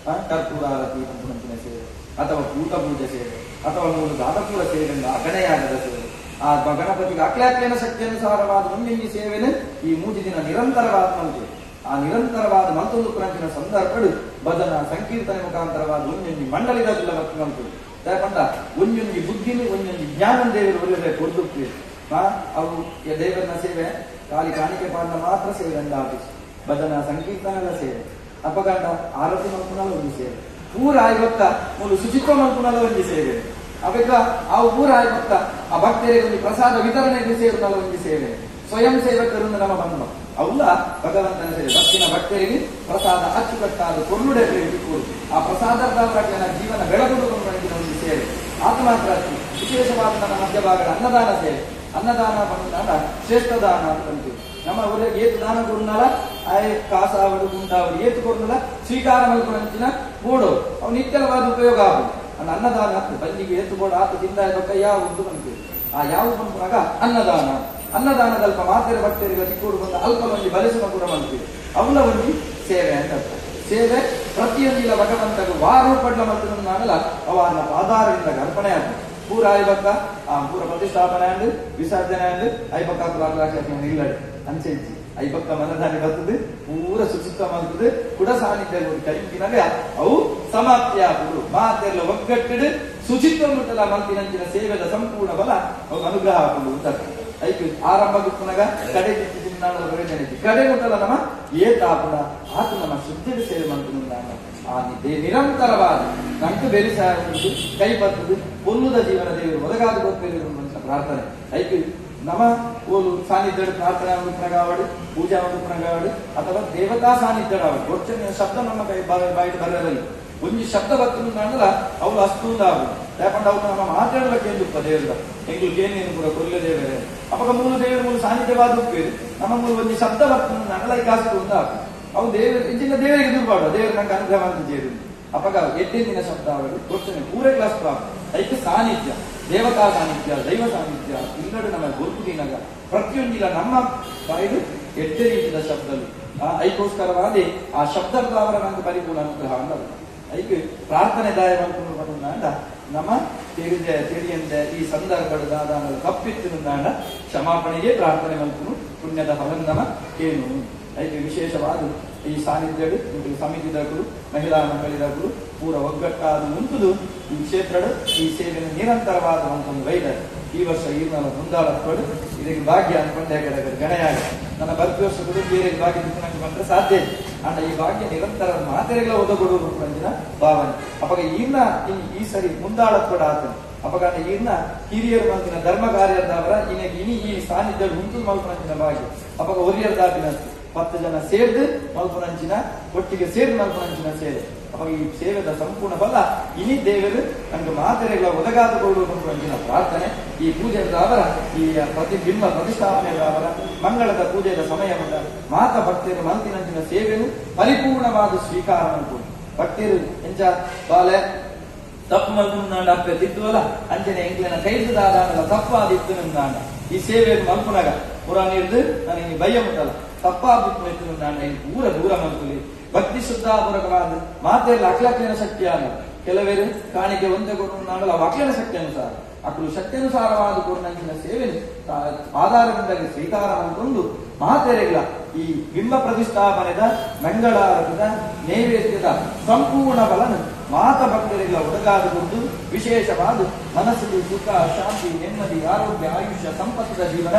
ಕರ್ಪೂರ ಆರತಿ ಪಂಚಮಂಚಿನ ಸೇವೆ ಅಥವಾ ಭೂತ ಪೂಜೆ ಸೇವೆ ಅಥವಾ ಮೂಲ ದಾದಪೂರ ಸೇವೆ ಅಗಣಯಾಗದ ಸೇವೆ ಆ ಗಣಪತಿಗೆ ಅಕ್ಲಾಕ್ಲೇನ ಶಕ್ತಿಯನುಸಾರವಾದ ಮುಂದಿನ ಸೇವೆನ ಈ 3 ದಿನ ನಿರಂತರವಾದ ಮಲ್ತು. ಆ ನಿರಂತರವಾದ ಮಲ್ತೊಂದು ಪ್ರಾಂತಿನ ಸಂದರ್ಭಗಳು ಭಜನ ಸಂಕೀರ್ತನೆ ಮುಖಾಂತರವಾದ ಒಂಜೊಂಜಿ ಮಂಡಳಿದ ಭಕ್ತಿ ಮಲ್ತು. ಯಾಕಂದ ಒಂಜೊಂಜಿ ಬುದ್ಧಿನಿ ಒಂಜೊಂಜಿ ಜ್ಞಾನ ದೇವರು ಒಳ್ಳೆ ಕೊಡ್ದುಕ್ತಿವಿ. ಅವು ದೇವರನ್ನ ಸೇವೆ ಖಾಲಿ ಕಾಣಿಕೆ ಪಾಂಡ ಮಾತ್ರ ಸೇವೆ ಅಂದ ಆಫೀಸ್ ಭಜನ ಸಂಕೀರ್ತನೆಲ್ಲ ಸೇವೆ ಅಪಗಂಡ ಆರತಿ ಮಲ್ಪುನಲ ಒಂದು ಸೇವೆ ಪೂರ ಆಯ್ಗೊತ್ತ ಮೂಲು ಶುಚಿತ್ವ ಮಲ್ಪುನಲ ಒಂದು ಸೇವೆ ಅವೆಗ ಅವು ಪೂರ ಆಯ್ಗೊತ್ತ ಆ ಭಕ್ತರಿಗೆ ಒಂದು ಪ್ರಸಾದ ವಿತರಣೆಗೆ ಸೇರುನಲ ಒಂದು ಸೇವೆ ಸ್ವಯಂ ಸೇವಕರು ನಮ್ಮ ಬಂಧು ಅವುಲ ಭಗವಂತನ ಸೇವೆ ಭಕ್ತಿನ ಭಕ್ತರಿಗೆ ಪ್ರಸಾದ ಅಚ್ಚುಕಟ್ಟಾದ ಕೊಲ್ಲುಡೆ ಕೊಡು ಆ ಪ್ರಸಾದದ ಜೀವನ ಬೆಳಗುದು ಒಂದು ಸೇವೆ. ಆತ ಮಾತ್ರ ವಿಶೇಷವಾದ ನನ್ನ ಮಧ್ಯಭಾಗದ ಅನ್ನದಾನ ಸೇವೆ. ಅನ್ನದಾನ ಬಂದಾಗ ಶ್ರೇಷ್ಠ ದಾನ ಅಂತ ಅಂತೀವಿ. ನಮ್ಮ ಊರಿಗೆ ಏತು ದಾನ ಕೊಡುನಲ್ಲ ಆಯ್ ಕಾಸಾವಡು ಗುಂಡಾವಡು ಏತು ಕೊಡುನಲ್ಲ ಸ್ವೀಕಾರ ಮಲ್ಕೊಳಂಚಿನ ಬೋಡು ಅವು ನಿತ್ಯವಾದ ಉಪಯೋಗ ಆಗುದು. ಅಂದ್ ಅನ್ನದಾನ ಬಂದಿಗೆ ಏತು ಬೋಡು ಆತ ತಿಂದ ಬಕ್ಕ ಯಾವ ಉಂಟು ಬಂತೀವಿ. ಆ ಯಾವ ಬಂದಾಗ ಅನ್ನದಾನ ಅನ್ನದಾನದಲ್ಪ ಮಾತೆರ ಭಕ್ತರಿಗೆ ಚಿಕ್ಕೂರು ಬಂದ ಅಲ್ಪ ಮಂದಿ ಬಲಿಸುವ ಕೂಡ ಬಂತೀವಿ. ಅವನ ಒಂದು ಸೇವೆ ಅಂತ ಅರ್ಥ. ಸೇವೆ ಪ್ರತಿಯೊಂದಿಲ್ಲ ಭಗವಂತಗೂ ವಾರು ಪಡ್ಲ ಮತ್ತು ನಾನಲ್ಲ ಅವನ ಪಾದಾರದಿಂದ ಅರ್ಪಣೆ ಆಗ್ತದೆ. ಪೂರ ಐಬಕ್ಕ ಆ ಪೂರ ಪ್ರತಿಷ್ಠಾಪನೆ ಅಂದು ವಿಸರ್ಜನೆ ಅಂದು ಐಬಕ್ಕ ಇಲ್ಲ ಅಂಚೆಂಚಿ ಐಬಕ್ಕ ಮನದಾನಿ ಬರ್ತದೆ ಪೂರ ಶುಚಿತ್ವ ಮಾಡ್ತದೆ ಕುಡ ಸಾನ್ನಿಧ್ಯ ಕರಿಂಗಿನಾಗ ಅವು ಸಮಾಪ್ತಿ ಆಗುದು. ಮಾತೆಲ್ಲ ಒಗ್ಗಟ್ಟಿಡು ಶುಚಿತ್ವ ಮುಟ್ಟಲ ಮಲ್ತಿನಂಚಿನ ಸೇವೆದ ಸಂಪೂರ್ಣ ಬಲ ಅವು ಅನುಗ್ರಹ ಆಗುದು ಅಂತ ಅರ್ಥ. ಐಕು ಆರಂಭ ಗುಪ್ಪನಾಗ ಕಡೆ ಪ್ರಯೋಜನ ಕಡೆ ಮುಟ್ಟಲ ನಮ್ಮ ಏತಾಪುಣ ಆತ ನಮ್ಮ ಶುದ್ಧದ ಸೇವೆ ಮಾಡ್ತು. ಆ ನಿರಂತರವಾದ ನಂಟು ಬೇರೆ ಸಹಾಯ ಕೈ ಬರ್ತದೆ ಒಲ್ಲುದ ಜೀವನ ದೇವರು ಒದಗಾದ ಗೊತ್ತಿರುವ ಪ್ರಾರ್ಥನೆ. ಐಕು ನಮ್ಮ ಓಲು ಸಾನ್ನಿಧ್ಯ ಪ್ರಾರ್ಥನೆ ಒಂದು ಪ್ರಗಾವಡು ಪೂಜಾ ಒಂದು ಪ್ರಗಾವಡು ಅಥವಾ ದೇವತಾ ಸಾನ್ನಿಧ್ಯ ಗೊಚ್ಚನೆ ಶಬ್ದ ನಮ್ಮ ಕೈ ಬಾಯಿಟ್ ಬರಲಿ ಒಂಜಿ ಶಬ್ದ ಬರ್ತದೆ ಅಂದ್ರ ಅವಳು ಅಷ್ಟೊಂದು ಯಾಕಂದ್ರೆ ಅವ್ರು ನಮ್ಮ ಮಾತಾಡಲಿಕ್ಕೆ ಎಂದುಪ್ಪ ದೇವರ ಎಂಗ್ಳು ಏನೇನು ಕೂಡ ಕೊಲ್ಲ ದೇವರೇ ಅಪಗ ಮೂಲ ದೇವರು ಮೂಲ ಸಾನ್ನಿಧ್ಯವಾದ ಉಪ್ಪೇರು ನಮ್ಮ ಮೂಲ ಒಂಜಿ ಶಬ್ದ ಬರ್ತದೆ ಅಂದ್ರ ಈಗ ಅಷ್ಟು ಅವು ದೇವರು ಇಂಚಿನ ದೇವರಿಗೆ ದುರ್ಬಾಡು ದೇವರು ನಂಗೆ ಅನುಗ್ರಹ ಅಂತ ಜೇರು ಅಪಗ ಎಡ್ಡೆಂದಿನ ಶಬ್ದ ಅವರು ಗೊತ್ತನೆ ಪೂರೇ ಕ್ಲಾಸ್ ಪ್ರಾಪ್ತ. ಐಕ ಸಾನ್ನಿಧ್ಯ ದೇವತಾ ಸಾನ್ನಿಧ್ಯ ದೈವ ಸಾನ್ನಿಧ್ಯ ಇಲ್ಲಡು ನಮ್ಮ ಗುರುಪುಗಿನಾಗ ಪ್ರತಿಯೊಂದಿಲ್ಲ ನಮ್ಮ ಬಾಯಿಲು ಎಡ್ಡೆ ರೀತಿಯ ಶಬ್ದలు ಆ ಐಕೋಸ್ಕರವಾದಿ ಆ ಶಬ್ದದ ಅವರ ನಂಗೆ ಪರಿಪೂರ್ಣ ಅನುಗ್ರಹ ಅಂತ ಐಕೆ ಪ್ರಾರ್ಥನೆ ದಾಯ ಮಾಡ್ಕೊಂಡು ನಮ್ಮ ತಿಳಿದ ತಿಳಿಯಂದ ಈ ಸಂದರ್ಭದ ತಪ್ಪಿತ್ತು ಕ್ಷಮಾಪಣೆಗೆ ಪ್ರಾರ್ಥನೆ ಮಾಡ್ಕೊಂಡು ಪುಣ್ಯದ ಫಲಂದಮ ಕೇನು. ಐಕೆ ವಿಶೇಷವಾದ ಈ ಸಾನ್ನಿಧ್ಯಡು ಸಮಿತಿದಾಗಲು ಮಹಿಳಾ ಮಂಡಳಿದಾಗಲು ಪೂರ ಒಗ್ಗಟ್ಟಾದ ಉಂಟುದು ಈ ಕ್ಷೇತ್ರದ ಈ ಸೇವೆಯನ್ನು ನಿರಂತರವಾದ ಒಂದು ವೈದ್ಯರು ಈ ವರ್ಷ ಈ ಮುಂದಾಳತ್ಪಡು ಇದಕ್ಕೆ ಭಾಗ್ಯ ಅನ್ಕೊಂಡೆ ಗಣಯಾಗ ನನ್ನ ಬರ್ತಿ ವರ್ಷಗಳು ಬೇರೆ ಭಾಗ್ಯ ನಂಗೆ ಬಂದ್ರೆ ಸಾಧ್ಯ ಇದೆ. ಅಂಡ ಈ ಭಾಗ್ಯ ನಿರಂತರ ಮಾತೆರೆಗಳ ಒದಗೊಡುವ ಅಂಜಿನ ಭಾವನೆ ಅಪಗ ಈರ್ನ ಈ ಸರಿ ಮುಂದಾಳತ್ಪಡ ಆತನ ಅಪಗ ಈರ್ನ ಹಿರಿಯರು ಮಂದಿನ ಧರ್ಮ ಕಾರ್ಯದವರ ಇನಗೆ ಇನಿ ಈ ಸಾನ್ನಿಧ್ಯ ಉಂಟು ಮಲ್ಪನಂಚಿನ ಭಾಗ್ಯ ಅಪಗ ಒರಿಯರ್ ದಾಪಿನ 10 ಜನ ಸೇರ್ದು ಮಲ್ಪನಂಚಿನ ಒಟ್ಟಿಗೆ ಸೇರ್ದು ಮಲ್ಪನಂಚಿನ ಸೇವೆ ಅವಾಗ ಈ ಸೇವೆದ ಸಂಪೂರ್ಣ ಬಲ್ಲ ಇನಿ ದೇವರು ನಂಗೆ ಮಾತೆರೆಗಳ ಒದಗಾದುಕೊಳ್ಳುವ ಅಂಚಿನ ಪ್ರಾರ್ಥನೆ. ಈ ಪೂಜೆದಾವರ ಈ ಪ್ರತಿಬಿಂಬ ಪ್ರತಿಷ್ಠಾಪನೆದಾವರ ಮಂಗಳದ ಪೂಜೆಯ ಸಮಯ ಮಾತ ಭಕ್ತಿಯರು ಮಲ್ತಿನಂಚಿನ ಸೇವೆಯನ್ನು ಪರಿಪೂರ್ಣವಾದ ಸ್ವೀಕಾರ ಮಾಡ್ಕೊಂಡು ಭಕ್ತಿಯರು ಎಂಚ ಬಾಲೆ ತಪ್ಪು ಮಲ್ಪುನಾಂಡ ಅಪ್ಪೆ ತಿದ್ದುವಲ್ಲ ಅಂಚನೆ ಎಂಕ್ಲೆನ ಕೈದುದಾದ ತಪ್ಪಾದಿತ್ತು ನಂದಾಂಡ ಈ ಸೇವೆಯನ್ನು ಮಲ್ಪುನಾಗ ಪುರಾಣ ಹಿಡಿದು ನನಗೆ ಭಯ ಮುಟ್ಟಲ್ಲ ತಪ್ಪಾದಿತ್ತು ನಂದಾಂಡ ಪೂರ ದೂರ ಮಲ್ಪುಲಿ ಭಕ್ತಿ ಶುದ್ಧಾಪೂರಕವಾದ ಮಾತೆಲ್ಲ ಅಕ್ಲಕ್ಲಿನ ಶಕ್ತಿ ಅಲ್ಲ. ಕೆಲವರು ಕಾಣಿಕೆ ಒಂದೇ ಕೊಡು ನಾಡಲ್ಲ ಅವು ಅಕ್ಲಿನ ಶಕ್ತಿ ಅನುಸಾರ ಅಕ್ಕಳು ಶಕ್ತಿಯನುಸಾರವಾದ ಕೊಡುನಂಚಿನ ಸೇವೆ ಆಧಾರದಿಂದಾಗಿ ಸ್ವೀಕಾರ ಮಾಡಿಕೊಂಡು ಮಾತೆರೆಗಳ ಈ ಬಿಂಬ ಪ್ರತಿಷ್ಠಾಪನೆದ ಮಂಗಳಾರತದ ನೈವೇದ್ಯದ ಸಂಪೂರ್ಣ ಬಲನ ಮಾತ ಭಕ್ತರಿಗಳ ಒದಗಾದುಕೊಂಡು ವಿಶೇಷವಾದ ಮನಸ್ಸಿಗೆ ಸುಖ ಶಾಂತಿ ನೆಮ್ಮದಿ ಆರೋಗ್ಯ ಆಯುಷ್ಯ ಸಂಪತ್ತದ ಜೀವನ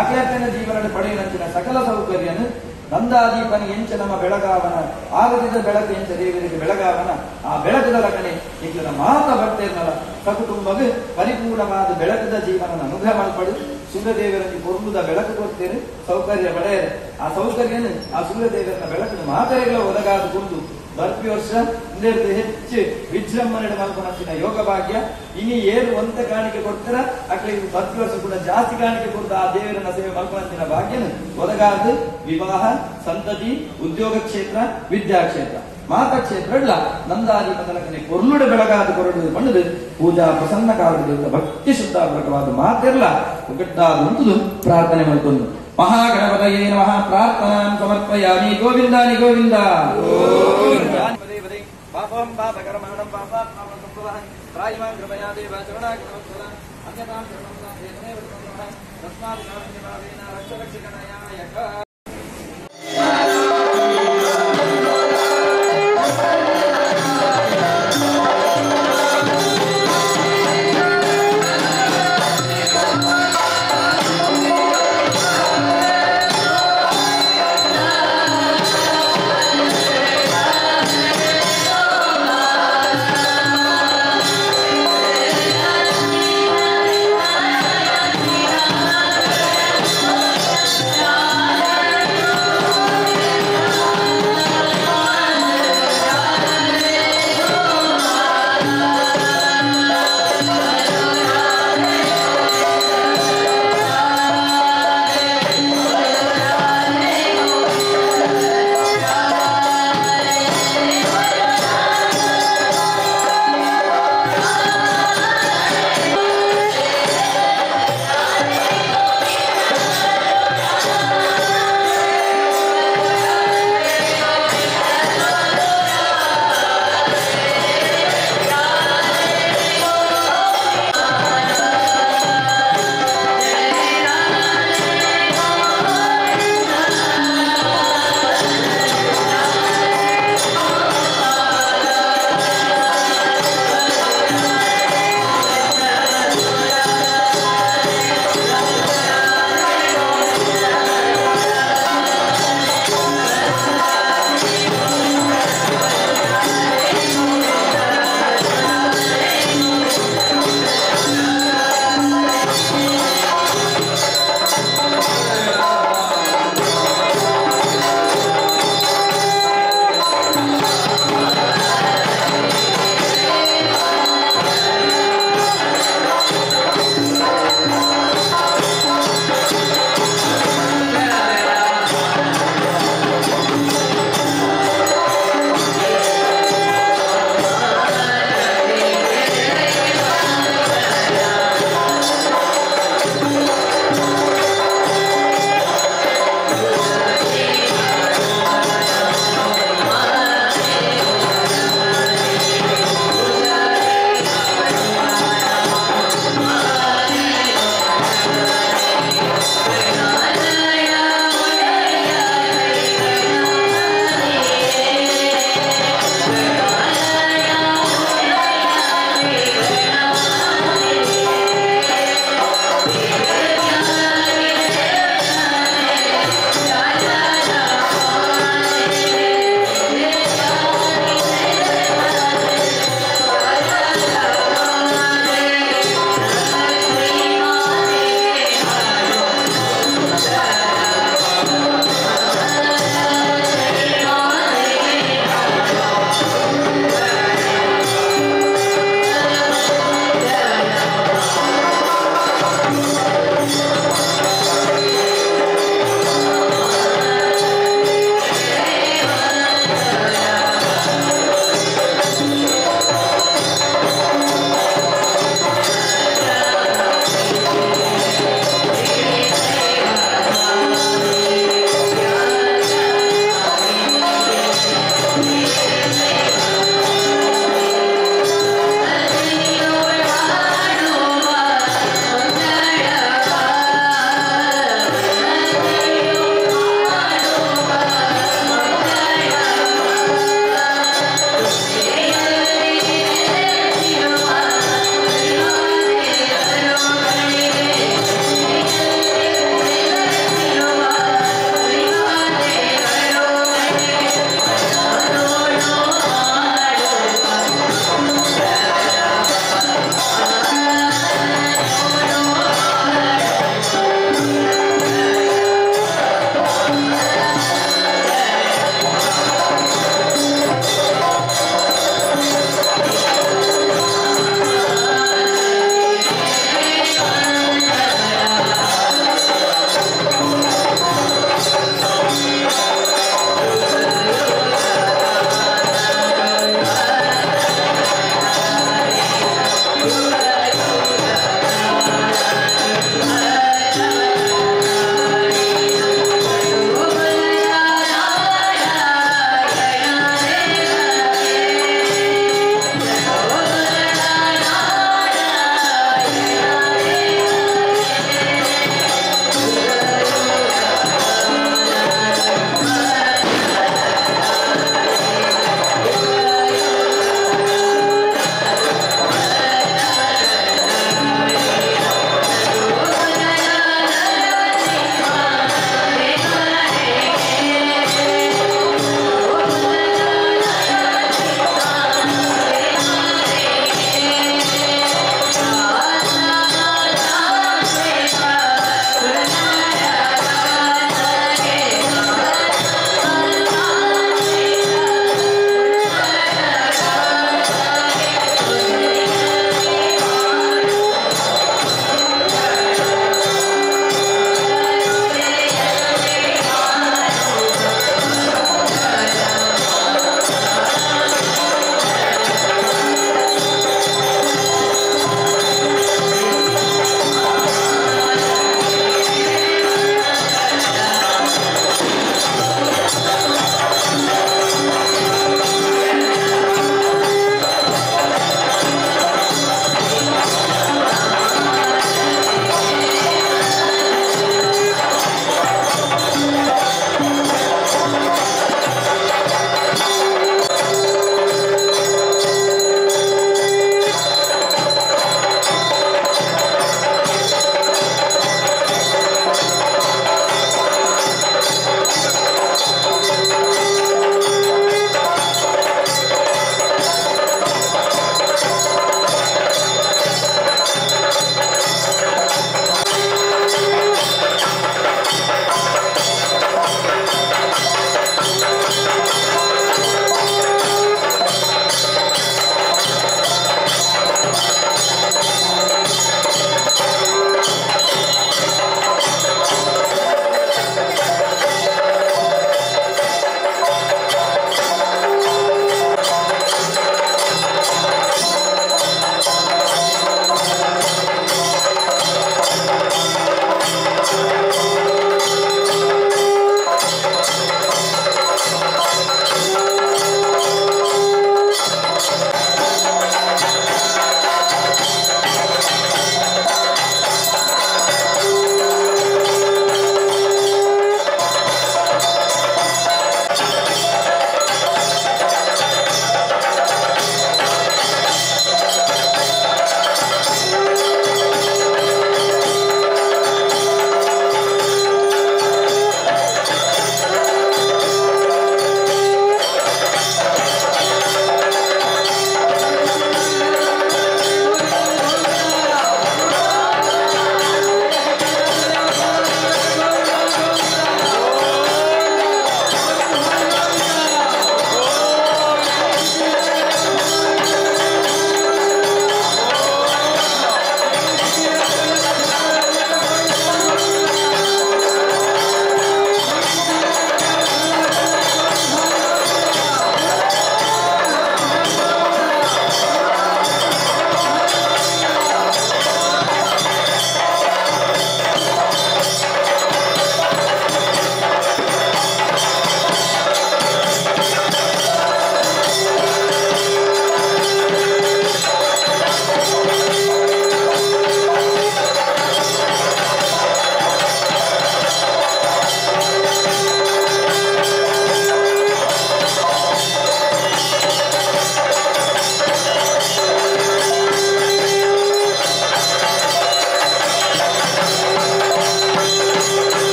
ಅಕ್ಲಕ್ಲಿನ ಜೀವನ ಪಡೆಯುವಂತಿನ ಸಕಲ ಸೌಕರ್ಯನು ನಂದಾದೀಪನಿ ಎಂಚ ನಮ್ಮ ಬೆಳಗಾವನ ಆಗದಿದ್ದ ಬೆಳಕು ಎಂಚ ದೇವರಿಗೆ ಬೆಳಗಾವನ ಆ ಬೆಳಕದ ಲಕಣೆ ಇಗ್ಲನ ಮಾತ ಭಕ್ತರ್ನಲ ಸಕುಟುಂಬಗ ಪರಿಪೂರ್ಣವಾದ ಬೆಳಕದ ಜೀವನ ಅನುಗ್ರಹ ಮಾಲ್ಪಡು ಸೂರ್ಯದೇವರಲ್ಲಿ ಕೊರುಂಬುದ ಬೆಳಕು ಕೊಡ್ತೇನೆ ಸೌಕರ್ಯ ಪಡೆಯರೆ ಆ ಸೌಕರ್ಯನ ಆ ಸೂರ್ಯದೇವರನ್ನ ಬೆಳಕನ್ನು ಮಾತೆರೆಗಳ ಒದಗಾದುಕೊಂಡು ಬರ್ಪಿ ವರ್ಷ ಇಂದೆರ್ದು ಹೆಚ್ಚು ವಿಜೃಂಭಣೆ ಮಲ್ಪನಂಚಿನ ಯೋಗ ಭಾಗ್ಯ ಇನಿ ಏರು ಒಂತ ಕಾಣಿಕೆ ಕೊಡ್ತಾರ ಅಕ್ಲೆ ಬರ್ಪಿ ವರ್ಷ ಕೂಡ ಜಾಸ್ತಿ ಕಾಣಿಕೆ ಕೊಡ್ತಾ ಆ ದೇವರನ್ನ ಸೇವೆ ಮಲ್ಪನಂಚಿನ ಭಾಗ್ಯನ ಒದಗಾದ ವಿವಾಹ ಸಂತತಿ ಉದ್ಯೋಗ ಕ್ಷೇತ್ರ ವಿದ್ಯಾಕ್ಷೇತ್ರ ಮಾತಾ ಕ್ಷೇತ್ರ ಇಲ್ಲ ನಂದಾದಿ ಮೊದಲಕನೆ ಕೊರ್ಲುಡೆ ಬೆಳಗಾದ ಕೊರಡು ಬಣ್ಣದು ಪೂಜಾ ಪ್ರಸನ್ನ ಕಾಲದ ಭಕ್ತಿ ಶುದ್ಧಾಪೂರ್ವಕವಾದ ಮಾತೆಲ್ಲ ಒಗ್ಗಟ್ಟಾದ ಉಂಟು ಪ್ರಾರ್ಥನೆ ಮಾಡಿಕೊಂಡು ಮಹಾಗಣಪತಯೇ ನಮಃ ಪ್ರಾರ್ಥನಾಂ ಸಮರ್ಪಯಾಮಿ ಗೋವಿಂದಾನಿ ಗೋವಿಂದ ಪಾಪಂ ಪಾಪಕರ್ಮಾಣಂ ಪಾಪಾತ್ಮ ಸಂಭವಃ ತ್ರಾಯಿಮಾಂ ಕೃಪಯಾ ದೇವ ಚರಣಾಗತವತ್ಸಲ ಅನ್ಯತಾಂ ಶರಣಂ ನಾಥೇನ ತಸ್ಮಾತ್ ಕಾರುಣ್ಯಭಾವೇನ ರಕ್ಷ ರಕ್ಷಕನಯಾಯಕ. Yeah.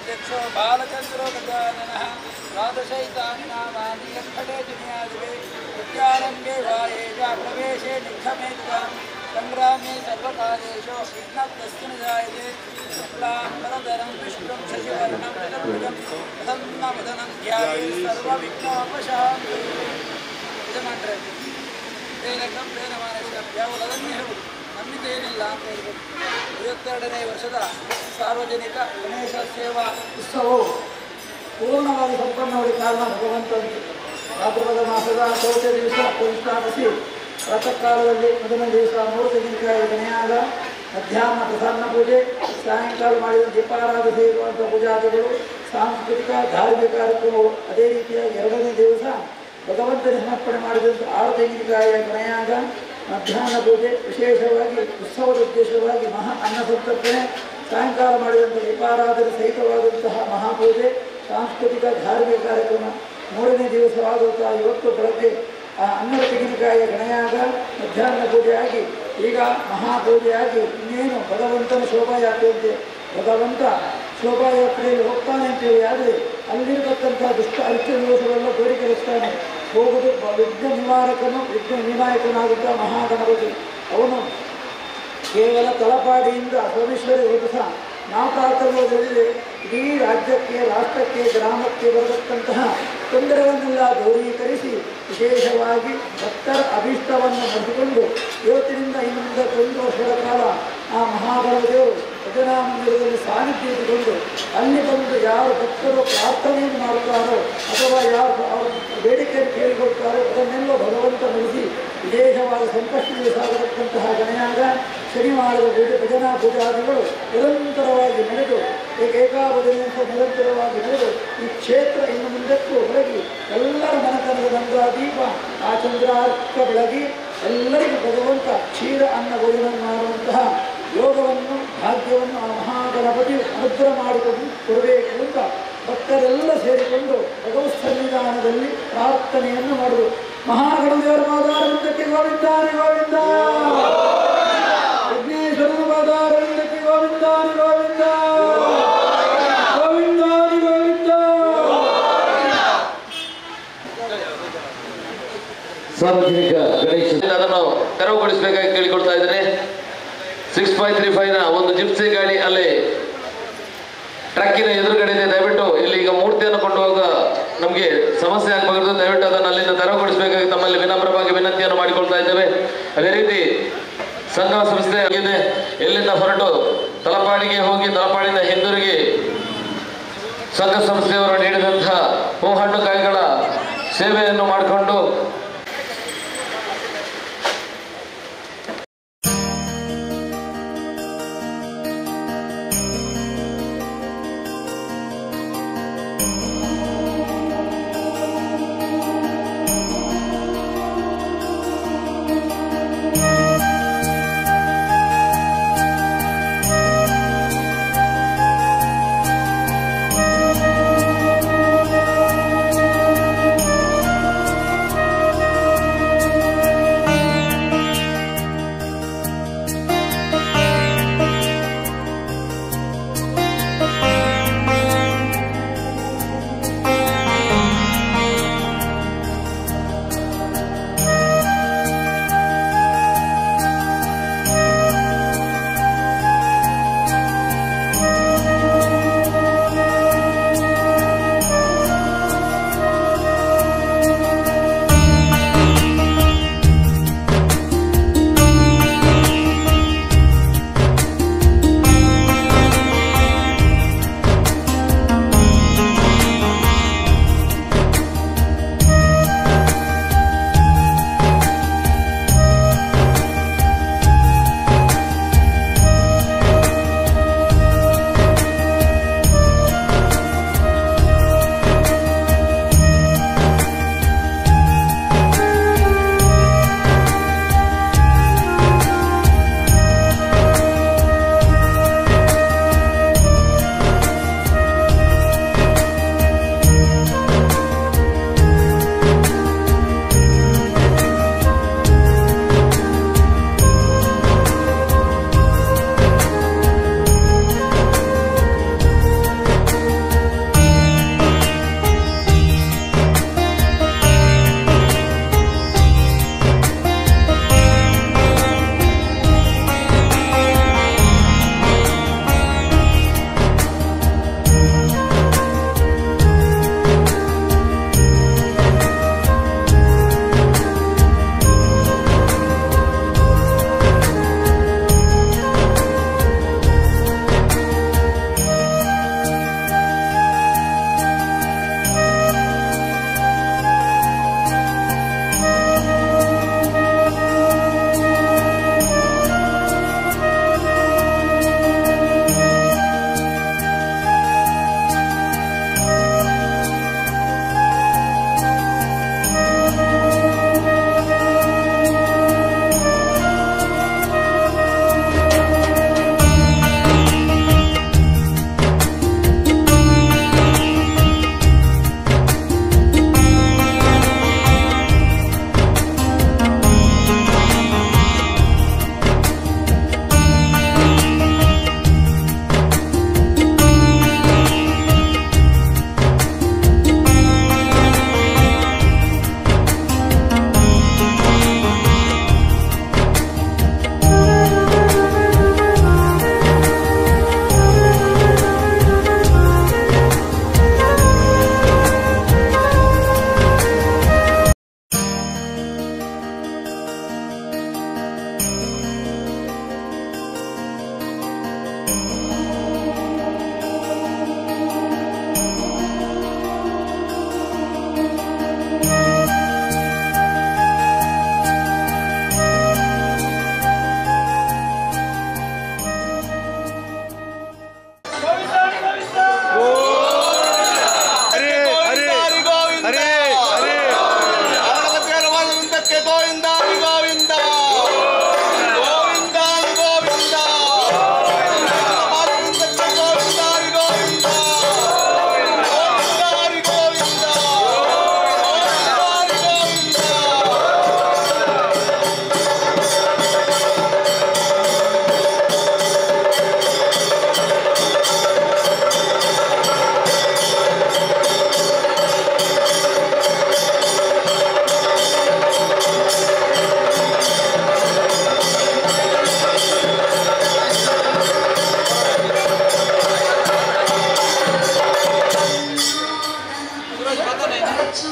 ಅಧ್ಯಕ್ಷೋ ಬಾಲಚಂದ್ರೋ ಗಜಾನನಃ ದ್ವಾದಶೈತಾನಿ ನಾಮಾನಿ ಯತ್ಪಟೇ ದುನಿಯಾದಿವೆ ವಿದ್ಯಾರಂಭೆ ವಾಯೇಜ ಪ್ರವೇಶೇ ನಿಖಮೇ ತದಾ ಸಂಗ್ರಾಮೇ ಸರ್ವಕಾಲೇಷು ವಿಘ್ನಃ ಜಾಯತೆ ಶುಕ್ಲಾಂ ವರದರಂ ವಿಷ್ಣುಂ ಶಶಿವರ್ಣಂ ಚತುರ್ಭುಜಂ ಪ್ರಸನ್ನವದನಂ ಧ್ಯಾಯೇ ಸರ್ವವಿಘ್ನೋಪಶಾಂತಯೇ. ಯಜಮಾನ್ರೆ, ಪ್ರೇರಕಂ ಪ್ರೇರಮಾನಶ್ಯ ಯಾವುದು ಅದನ್ನೇ ಹೇಳುವುದು, ನಮ್ಮಿಂದ ಏನಿಲ್ಲ ಅಂತ ಹೇಳ್ಬೋದು. 52ನೇ ವರ್ಷದ ಸಾರ್ವಜನಿಕ ಗಣೇಶ ಸೇವಾ ಉತ್ಸವವು ಪೂರ್ಣವಾಗಿ ಸಂಪನ್ನವಾಗಿ ಕಾರಣ ಭಗವಂತ. ಭಾದ್ರಪದ ಮಾಸದ ಚೌತಿಯ ದಿವಸ ಪ್ರತಿಷ್ಠಾಪಿಸಿ ಪ್ರಾತಃ ಕಾಲದಲ್ಲಿ ಮೊದಲನೇ ದಿವಸ 3 ತೆಂಗಿನಕಾಯಿ ಗಣಯಾಗ, ಮಧ್ಯಾಹ್ನ ಪ್ರಸನ್ನ ಪೂಜೆ, ಸಾಯಂಕಾಲ ಮಾಡಿದ ದೀಪಾರಾಧನೆ ಇರುವಂಥ ಪೂಜಾದಿಗಳು, ಸಾಂಸ್ಕೃತಿಕ ಧಾರ್ಮಿಕ ಕಾರ್ಯಕ್ರಮವು. ಅದೇ ರೀತಿಯಾಗಿ ಎರಡನೇ ದಿವಸ ಭಗವಂತನ ಸಮರ್ಪಣೆ ಮಾಡಿದಂಥ 6 ತೆಂಗಿನಕಾಯಿಯ ಗಣಯಾಗ, ಮಧ್ಯಾಹ್ನ ಪೂಜೆ, ವಿಶೇಷವಾಗಿ ಉತ್ಸವದ ಉದ್ದೇಶವಾಗಿ ಮಹಾ ಅನ್ನ ಸಂತರ್ಪಣೆ, ಸಾಯಂಕಾಲ ಮಾಡಿದಂಥ ದೀಪಾರಾಧನೆ ಸಹಿತವಾದಂತಹ ಮಹಾಪೂಜೆ, ಸಾಂಸ್ಕೃತಿಕ ಧಾರ್ಮಿಕ ಕಾರ್ಯಕ್ರಮ. ಮೂರನೇ ದಿವಸವಾದಂತಹ ಇವತ್ತು ಬೆಳಗ್ಗೆ ಆ ಅನ್ನದ ತೆಂಗಿನಕಾಯಿಯ ಗಣಯಾಗ, ಮಧ್ಯಾಹ್ನ ಪೂಜೆಯಾಗಿ ಈಗ ಮಹಾಪೂಜೆಯಾಗಿ ಇನ್ನೇನು ಭಗವಂತನ ಶೋಭಾಯಾತ್ರೆಯಂತೆ ಭಗವಂತ ಶೋಭಾಯಾತ್ರೆಯಲ್ಲಿ ಹೋಗ್ತಾನೆ ಅಂತೇಳಿ ಆದರೆ ಅಲ್ಲಿರತಕ್ಕಂಥ ದುಷ್ಟ ಅರಿಷ್ಟ ದೋಷಗಳೆಲ್ಲ ದೂರೀಕರಿಸ್ತಾನೆ. ಹೋಗುವುದು ವಿಘ್ನ ನಿವಾರಕನು, ವಿಘ್ನ ವಿನಾಯಕನಾದಂಥ ಮಹಾಗಣಪತಿ. ಅವನು ಕೇವಲ ತಲಪಾಡಿಯಿಂದ ಸೋಮೇಶ್ವರಿ ಹೊರಟು ಸಹ ನಾವು ಪ್ರಾರ್ಥನೆ ಇಡೀ ರಾಜ್ಯಕ್ಕೆ, ರಾಷ್ಟ್ರಕ್ಕೆ, ಗ್ರಾಮಕ್ಕೆ ಬರತಕ್ಕಂತಹ ತೊಂದರೆಗಳನ್ನೆಲ್ಲ ದೂರೀಕರಿಸಿ ವಿಶೇಷವಾಗಿ ಭಕ್ತರ ಅಭೀಷ್ಟವನ್ನು ನಡೆಸಿಕೊಂಡು ಇವತ್ತಿನಿಂದ ಇನ್ನು ಮುಂದೆ 1 ವರ್ಷಗಳ ಕಾಲ ಆ ಮಹಾಗಣಪತಿಯವರು ಭಜನಾ ಮಂದಿರದಲ್ಲಿ ಸಾನ್ನಿಧ್ಯ ಇಟ್ಟುಕೊಂಡು ಅಲ್ಲಿ ಬಂದು ಯಾರು ಭಕ್ತರು ಪ್ರಾರ್ಥನೆಯನ್ನು ಮಾಡುತ್ತಾರೋ ಅಥವಾ ಯಾರು ಅವರ ಬೇಡಿಕೆಯನ್ನು ಕೇಳಿಕೊಳ್ತಾರೋ ಅದನ್ನೆಲ್ಲ ಭಗವಂತ ನಡೆಸಿ ವಿಶೇಷವಾದ ಸಂಕಷ್ಟದಲ್ಲಿ ಸಾಗತಕ್ಕಂತಹ ಗಣಯಾಗ, ಶನಿವಾರದ ಭಜನಾ ಪೂಜಾದಿಗಳು ನಿರಂತರವಾಗಿ ನಡೆದು ಏಕಾಭಜನೆಯಂತ ನಿರಂತರವಾಗಿ ನಡೆದು ಈ ಕ್ಷೇತ್ರ ಇನ್ನು ಮುಂದಕ್ಕೂ ಬೆಳಗಿ ಎಲ್ಲರ ಮನತನದ ನಂದಾದೀಪ ಆ ಚಂದ್ರಾರ್ಕ ಬೆಳಗಿ ಎಲ್ಲರಿಗೂ ಭಗವಂತ ಕ್ಷೀರ ಅನ್ನ ಭೋಜನ ಮಾಡುವಂತಹ ಯೋಗವನ್ನು, ಭಾಗ್ಯವನ್ನು ಆ ಮಹಾಗಣಪತಿ ಅನುಗ್ರಹ ಮಾಡಿಕೊಂಡು ಕೊಡಬೇಕು ಅಂತ ಭಕ್ತರೆಲ್ಲ ಸೇರಿಕೊಂಡು ಭಗವತ್ ಸನ್ನಿಧಾನದಲ್ಲಿ ಪ್ರಾರ್ಥನೆಯನ್ನು ಮಾಡುವುದು. ಮಹಾಗಣದೇವರ ಪಾದಾರವಿಂದಕ್ಕೆ ಗೋವಿಂದಾನಿ ಗೋವಿಂದ, ವಿಘ್ನೇಶ್ವರನ ಪಾದಾರವಿಂದಕ್ಕೆ ಗೋವಿಂದಾನಿ ಗೋವಿಂದ, ಗೋವಿಂದಾನಿ ಗೋವಿಂದ. ಸಾರ್ವಜನಿಕ ಗಣೇಶ ಅದನ್ನು ತೆರವುಗೊಳಿಸಬೇಕಾಗಿ ಕೇಳಿಕೊಳ್ತಾ ಇದ್ದೇನೆ. 6535 ನ ಒಂದು ಜಿಪ್ಸಿ ಗಾಡಿ ಅಲ್ಲಿ ಟ್ರಕ್ಕಿನ ಎದುರುಗಡೆ ಇದೆ. ದಯವಿಟ್ಟು ಇಲ್ಲಿ ಈಗ ಮೂರ್ತಿಯನ್ನು ಕೊಂಡು ಹೋಗುವ ನಮಗೆ ಸಮಸ್ಯೆ ಆಗಬಾರದು, ದಯವಿಟ್ಟು ಅದನ್ನು ಅಲ್ಲಿಂದ ತೆರವುಗೊಳಿಸಬೇಕಾಗಿ ತಮ್ಮಲ್ಲಿ ವಿನಮ್ರವಾಗಿ ವಿನಂತಿಯನ್ನು ಮಾಡಿಕೊಳ್ತಾ ಇದ್ದೇವೆ. ಅದೇ ರೀತಿ ಸಂಘ ಸಂಸ್ಥೆ ಆಗಿದೆ, ಎಲ್ಲಿಂದ ಹೊರಟು ತಲಪಾಡಿಗೆ ಹೋಗಿ ತಲಪಾಡಿನ ಹಿಂದಿರುಗಿ ಸಂಘ ಸಂಸ್ಥೆಯವರು ನೀಡಿದಂತಹ ಹೂ ಹಣ್ಣು ಕಾಯಿಗಳ ಸೇವೆಯನ್ನು ಮಾಡಿಕೊಂಡು Thank you.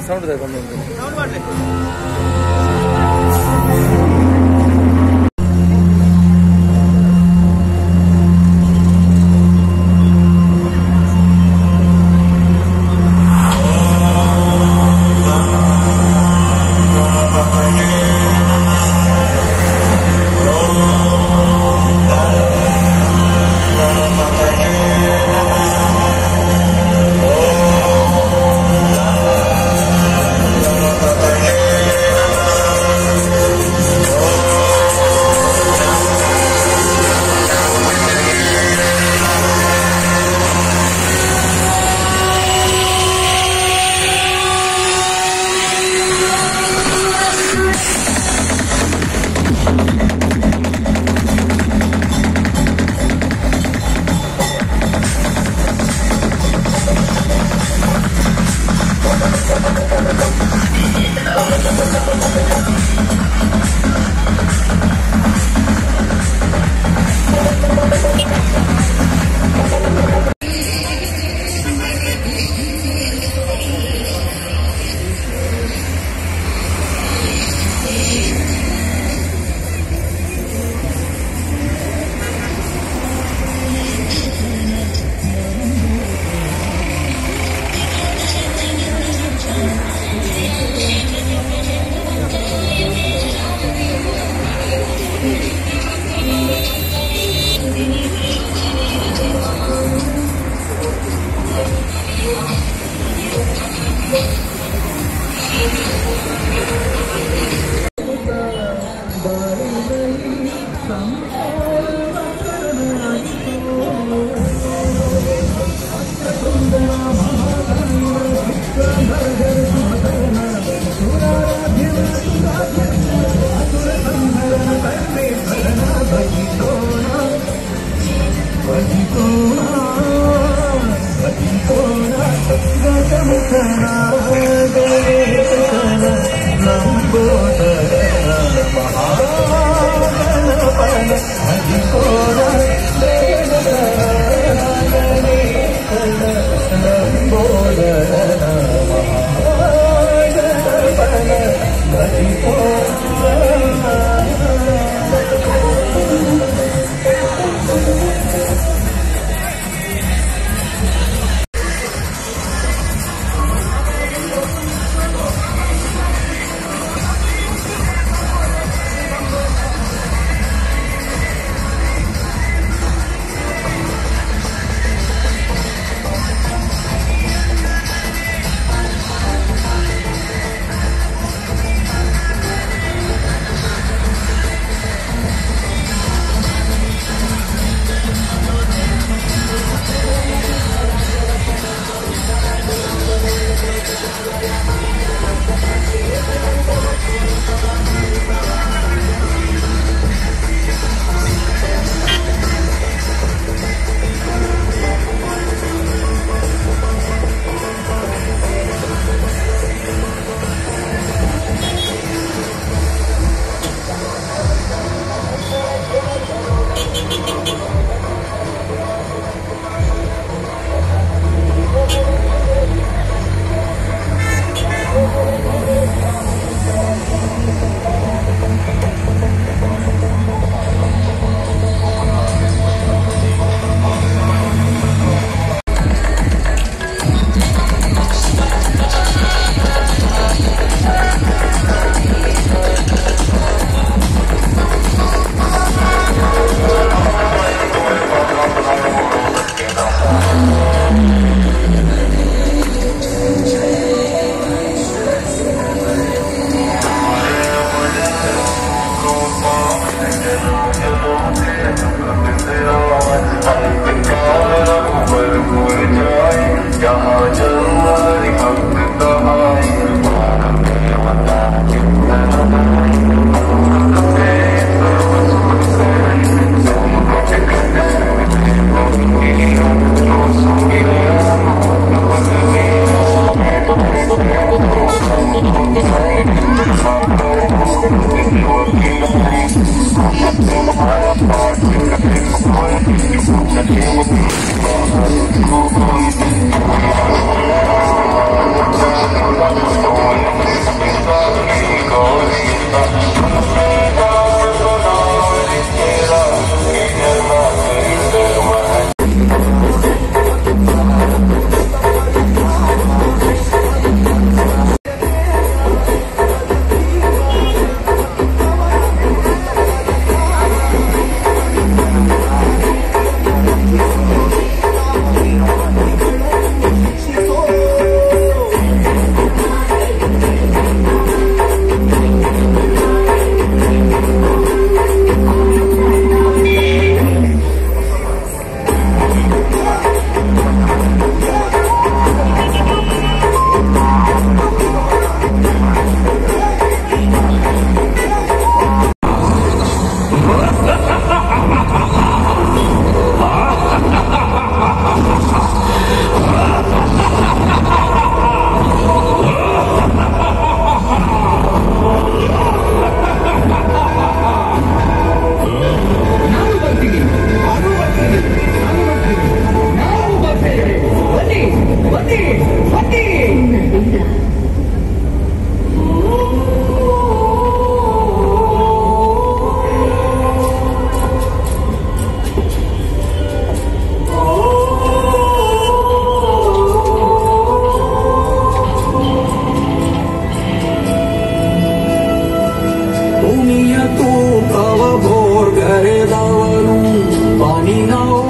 Sound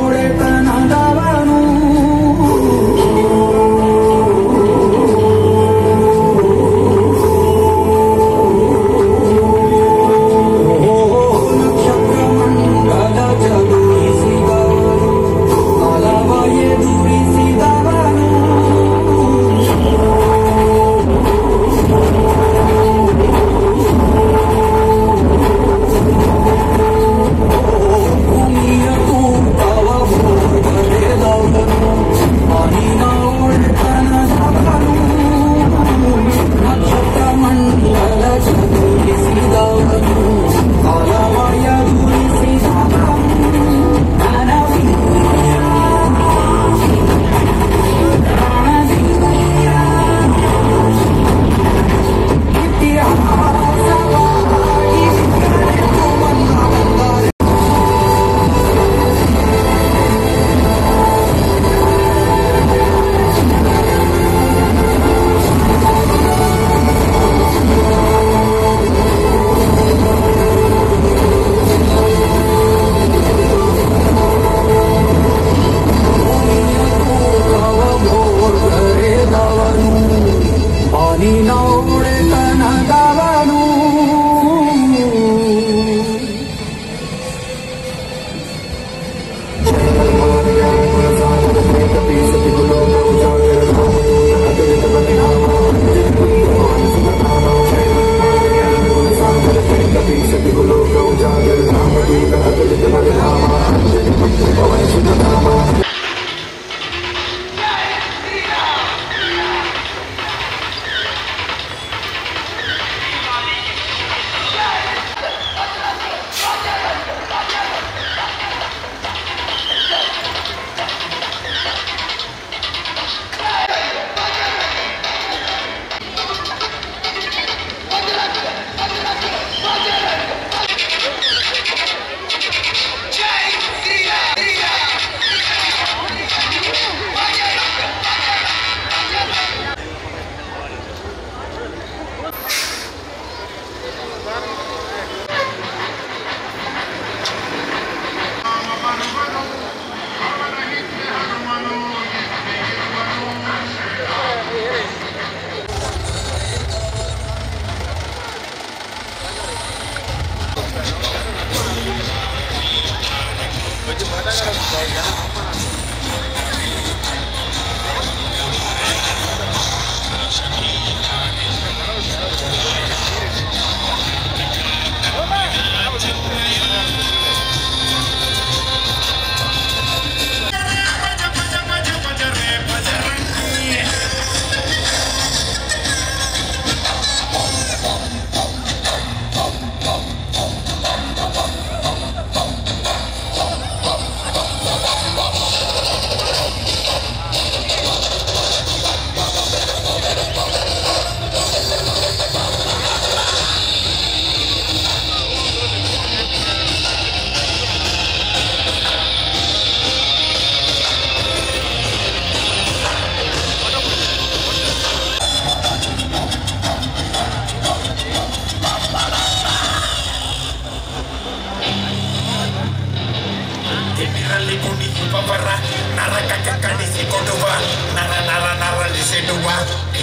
ಒಡೆತನದವನು.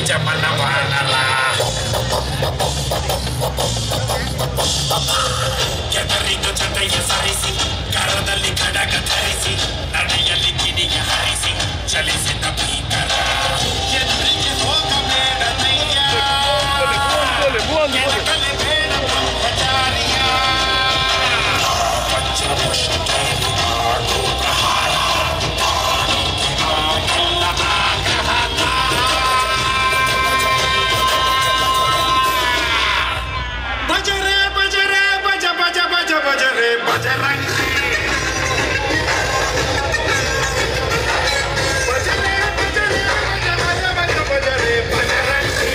ನಿಜ ಮನವಾನರ ಕೆದರಿದು ಜಟೆಯ ಸರಿಸಿ ಕರದಲ್ಲಿ ಖಡಗ ಧರಿಸಿ ನಡೆಯಲ್ಲಿ ಕಿಡಿಯ ಹರಿಸಿ ಚಲಿಸಿದ ಭೀಕರ ಎದುರಿಗೆ ಹೋಗಬೇಡ ನಯ್ಯ ಕೆಣಕಲೆ ಬೇಡ ಬ್ರಹ್ಮಚಾರಿಯ ವಜ್ರಮುಷ್ಟಿಯಲ್ಲಿ ಮಾಡು ಪ್ರಹಾರ ತಾಳೋಕೆ ಆಗಿಲ್ಲ ಆಗ್ರಹದ. ಭಜರೆ ಭಜರೆ ಭಜ ಭಜ ಭಜ ಭಜರೆ ಭಜರಂಗಿ ಭಜರೆ ಭಜರೆ ಭಜ ಭಜ ಭಜ ಭಜರೆ ಭಜರಂಗಿ.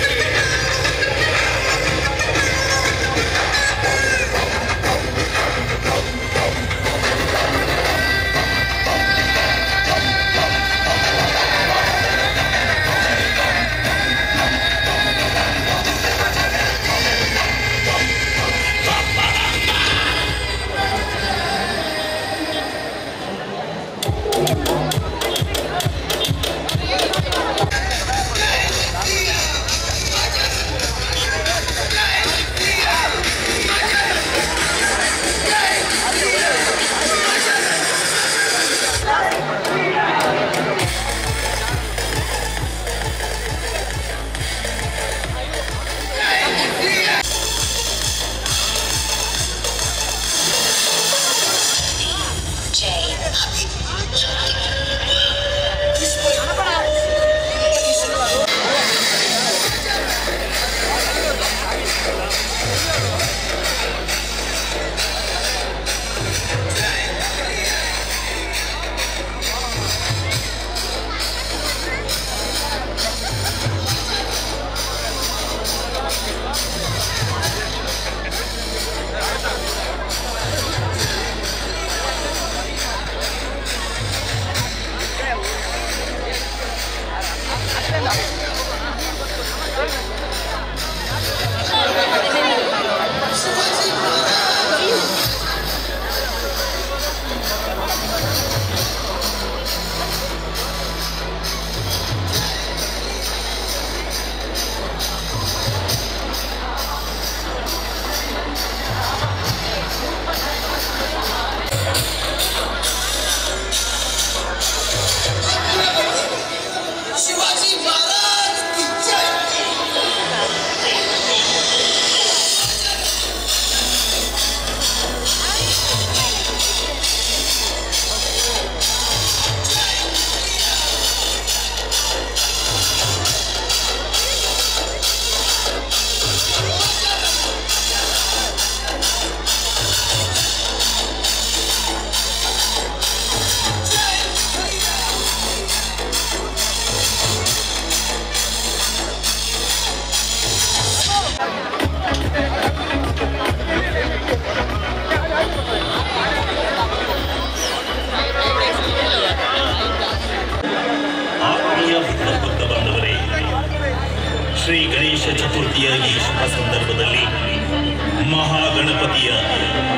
शिवाजी महाराज की जय। ಆತ್ಮೀಯ ಭಕ್ತ ಬಾಂಧವರೇ, ಶ್ರೀ ಗಣೇಶ ಚತುರ್ಥಿಯ ಈ ಶುಭ ಸಂದರ್ಭದಲ್ಲಿ ಮಹಾಗಣಪತಿಯ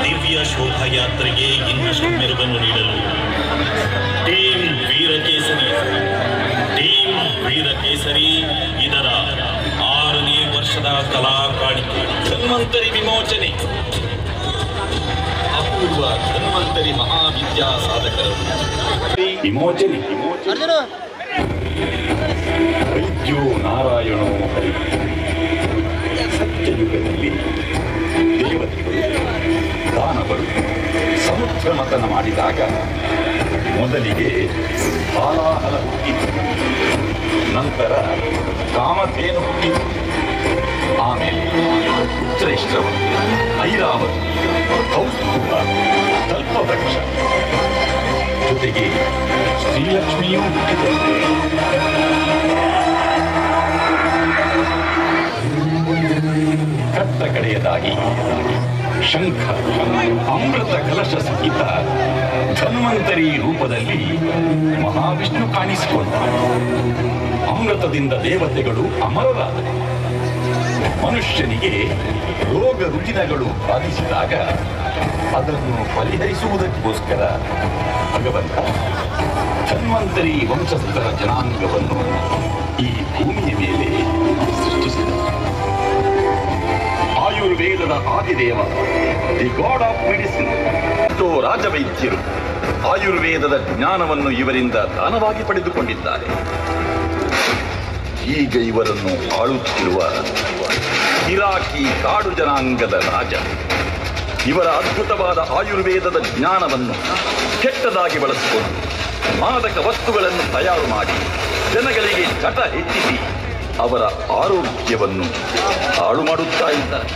ದಿವ್ಯ ಶೋಭಾಯಾತ್ರೆಗೆ ಇನ್ನಷ್ಟು ಮೆರುಗನ್ನು ನೀಡಲು ಟೀಮ್ ವೀರಕೇಸರಿ, ಟೀಮ್ ವೀರಕೇಸರಿ ಇದರ 6ನೇ ವರ್ಷದ ಕಲಾ ಕಾಣಿಕೆ ಧನ್ವಂತರಿ ವಿಮೋಚನೆ ಅಪೂರ್ವ ಧನ್ವಂತರಿ ಮಹಾವಿದ್ಯಾ ಸಾಧಕರು ವಿಮೋಚನೆ ವೈದ್ಯೋ ನಾರಾಯಣೋ ಹರಿ. ಸತ್ಯಯುಗದಲ್ಲಿ ದೇವತೆಗಳು ದಾನವರು ಸಮುದ್ರ ಮಥನ ಮಾಡಿದಾಗ ಮೊದಲಿಗೆ ಹಾಲಾಹಲ ಹುಟ್ಟಿತು, ನಂತರ ಕಾಮಧೇನು ಹುಟ್ಟಿತು, ಆಮೇಲೆ ಉತ್ತರೇಶ್ರವ, ಐರಾವತ, ಕೌಸ್ತುಭ, ಕಲ್ಪವೃಕ್ಷ, ಜೊತೆಗೆ ಶ್ರೀಲಕ್ಷ್ಮಿಯೂ ಹುಟ್ಟಿದರು. ಕಟ್ಟ ಕಡೆಯದಾಗಿ ಶಂಖ ಅಮೃತ ಕಲಶ ಸಹಿತ ಧನ್ವಂತರಿ ರೂಪದಲ್ಲಿ ಮಹಾವಿಷ್ಣು ಕಾಣಿಸಿಕೊಂಡ. ಅಮೃತದಿಂದ ದೇವತೆಗಳು ಅಮರರಾದರು. ಮನುಷ್ಯನಿಗೆ ರೋಗ ರುಜಿನಗಳು ಬಾಧಿಸಿದಾಗ ಅದನ್ನು ಪರಿಹರಿಸುವುದಕ್ಕೋಸ್ಕರ ಭಗವಂತ ಧನ್ವಂತರಿ ವಂಶಸ್ಥರ ಜನಾಂಗವನ್ನು ಈ ಭೂಮಿಯ ಮೇಲೆ ಆಯುರ್ವೇದದ Adideva, the god of medicine. ರಾಜವೈದ್ಯರು ಆಯುರ್ವೇದದ ಜ್ಞಾನವನ್ನು ಇವರಿಂದ ದಾನವಾಗಿ ಪಡೆದುಕೊಂಡಿದ್ದಾರೆ. ಈಗ ಇವರನ್ನು ಆಳುತ್ತಿರುವ ಇರಾಕಿ ಕಾಡು ಜನಾಂಗದ ರಾಜ ಇವರ ಅದ್ಭುತವಾದ ಆಯುರ್ವೇದದ ಜ್ಞಾನವನ್ನು ಕೆಟ್ಟದಾಗಿ ಬಳಸಿಕೊಂಡು ಮಾದಕ ವಸ್ತುಗಳನ್ನು ತಯಾರು ಮಾಡಿ ಜನಗಳಿಗೆ ಚಟ ಹೆಚ್ಚಿಸಿ ಅವರ ಆರೋಗ್ಯವನ್ನು ಹಾಳು ಮಾಡುತ್ತಾ ಇದ್ದಾರೆ.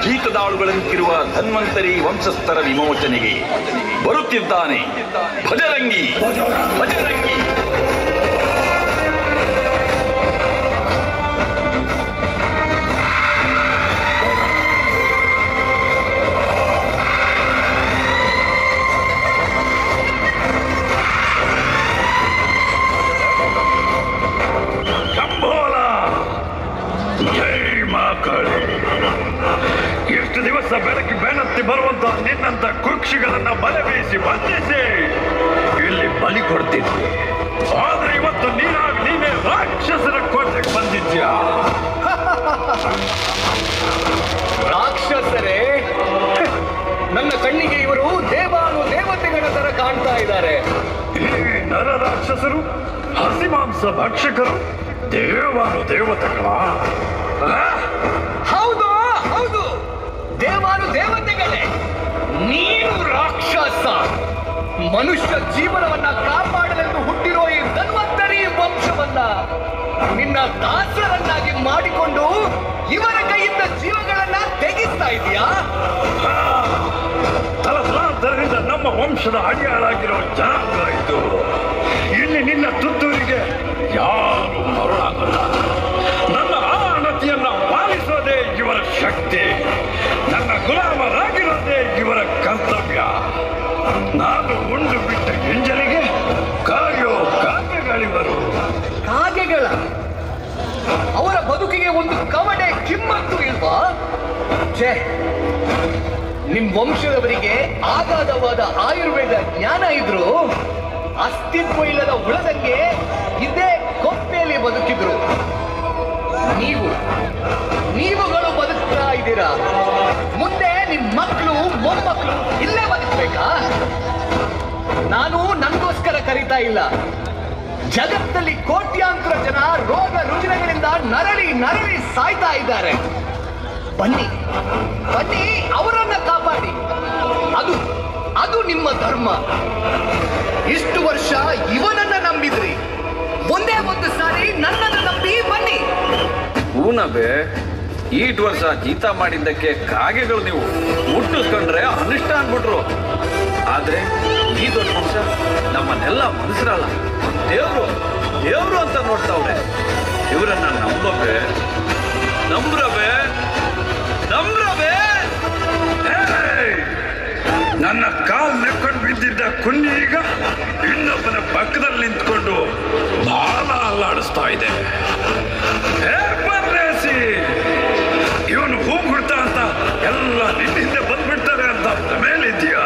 ಜೀತದಾಳುಗಳಂತಿರುವ ಧನ್ವಂತರಿ ವಂಶಸ್ಥರ ವಿಮೋಚನೆಗೆ ಬರುತ್ತಿದ್ದಾನೆ ಭಜರಂಗಿ. ಭಜರಂಗಿ ಕಂಬೋಲ, ಜೈ ಮಕ್ಕಳೇ. ಎಷ್ಟು ದಿವಸ ಬೆಳಕು ಬೆನ್ನತ್ತಿ ಬರುವಂತ ನಿನ್ನಂತ ಕುಕ್ಷಿಗಳನ್ನ ಬಲೆ ಬೀಸಿ ಬಂಧಿಸಿ ಇಲ್ಲಿ ಬಲಿ ಕೊಡ್ತಿದ್ವಿ. ಆದ್ರೆ ಇವತ್ತು ನೀನಾಗಿ ನೀನೇ ರಾಕ್ಷಸರ ಕೋಟೆಗೆ ಬಂದಿದ್ಯಾ? ರಾಕ್ಷಸರೇ, ನನ್ನ ಕಣ್ಣಿಗೆ ಇವರು ದೇವಾನು ದೇವತೆಗಳ ತರ ಕಾಣ್ತಾ ಇದ್ದಾರೆ. ಈ ನರ ರಾಕ್ಷಸರು, ಹಸಿಮಾಂಸ ಭಕ್ಷಕರು ದೇವಾನು ದೇವತೆಗಳ? ಹೌದು ಹೌದು, ದೇವಾನು ದೇವತೆಗಳೇ. ನೀನು ರಾಕ್ಷಸ. ಮನುಷ್ಯ ಜೀವನವನ್ನ ಕಾಪಾಡಲೆಂದು ಹುಟ್ಟಿರೋ ಈ ಧನ್ವಂತರಿ ವಂಶವನ್ನ ನಿನ್ನ ದಾಸರನ್ನಾಗಿ ಮಾಡಿಕೊಂಡು ಇವರ ಕೈಯಿಂದ ಜೀವಗಳನ್ನ ತೆಗಿಸ್ತಾ ಇದೀಯಾ? ತಲತಲಾಂತರದಿಂದ ನಮ್ಮ ವಂಶದ ಅಡಿಯಾಳಾಗಿರೋ ಜನಾಂಗ ಇದು. ಇಲ್ಲಿ ನಿನ್ನ ತುತ್ತೂರಿಗೆ ಯಾರು ಮರುಳಾಗಲ್ಲ. ನನ್ನ ಆಣತಿಯನ್ನ ಪಾಲಿಸೋದೇ ಇವರ ಶಕ್ತಿ, ನನ್ನ ಗುಲಾಮರಾಗಿರೋದೇ ಇವರ ಕರ್ತವ್ಯ. ನಾನು ಉಂಡು ಬಿಟ್ಟ ಎಂಜಲಿಗೆ ಕಾಯೋ ಕಾಗೆಗಳಿವರು. ಕಾಗೆಗಳ ಅವರ ಬದುಕಿಗೆ ಒಂದು ಕವಡೆ ಕಿಮ್ಮತ್ತು ಇಲ್ವಾ? ಛೇ, ನಿಮ್ ವಂಶದವರಿಗೆ ಆಗಾಧವಾದ ಆಯುರ್ವೇದ ಜ್ಞಾನ ಇದ್ರು ಅಸ್ತಿತ್ವ ಇಲ್ಲದ ಉಳದಂಗೆ ಇದೇ ಕೊಪ್ಪೆಯಲ್ಲಿ ಬದುಕಿದ್ರು. ನೀವು ನೀವುಗಳು ಬದುಕ್ತಾ ಇದ್ದೀರಾ. ಮುಂದೆ ನಿಮ್ ಮಕ್ಕಳು ಮೊಮ್ಮಕ್ಕಳು ಇಲ್ಲೇ ಬದುಕಬೇಕಾ? ನಾನು ನನ್ಗೋಸ್ಕರ ಕರೀತಾ ಇಲ್ಲ. ಜಗತ್ತಲ್ಲಿ ಕೋಟ್ಯಾಂತರ ಜನ ರೋಗ ರುಜಿನಗಳಿಂದ ನರಳಿ ನರಳಿ ಸಾಯ್ತಾ ಇದ್ದಾರೆ. ಬನ್ನಿ ಬನ್ನಿ, ಅವರನ್ನ ಕಾಪಾಡಿ. ಅದು ಅದು ನಿಮ್ಮ ಧರ್ಮ. ಇಷ್ಟು ವರ್ಷ ಇವನನ್ನ ನಂಬಿದ್ರಿ, ಒಂದೇ ಒಂದು ಸಾರಿ ನನ್ನನ್ನು ನಂಬಿ ಬನ್ನಿ. ಹೂನಬೆ, ಈಟ್ ವರ್ಷ ಜೀತ ಮಾಡಿದ್ದಕ್ಕೆ ಕಾಗೆಗಳು ನೀವು ಮುಟ್ಟಿಸ್ಕೊಂಡ್ರೆ ಅನಿಷ್ಟ ಅನ್ಬಿಟ್ರು. ಆದ್ರೆ ಈ ದೊಡ್ಡ ಮನುಷ್ಯ ನಮ್ಮನ್ನೆಲ್ಲ ಮನುಷ್ಯರಲ್ಲ, ದೇವ್ರು ದೇವ್ರು ಅಂತ ನೋಡ್ತಾವ್ರೆ. ಇವರನ್ನ ನಂಬಬೆ, ನಂಬ್ರಬೆ, ನಂಬ್ರಬೆ. ನನ್ನ ಕಾಲ್ ನೆಕ್ಕೊಂಡು ಬಿದ್ದಿದ್ದ ಕುನ್ನಿ ಈಗ ಇನ್ನೊಬ್ಬನ ಪಕ್ಕದಲ್ಲಿ ನಿಂತ್ಕೊಂಡು ಬಾಲ ಅಲ್ಲಾಡಿಸ್ತಾ ಇದೆ. ಇವನು ಹೂ ಹುಡ್ತಾ ಅಂತ ಎಲ್ಲ ನಿನ್ನ ಹಿಂದೆ ಬಂದ್ಬಿಡ್ತಾರೆ ಅಂತ ಮೇಲಿದ್ಯಾ?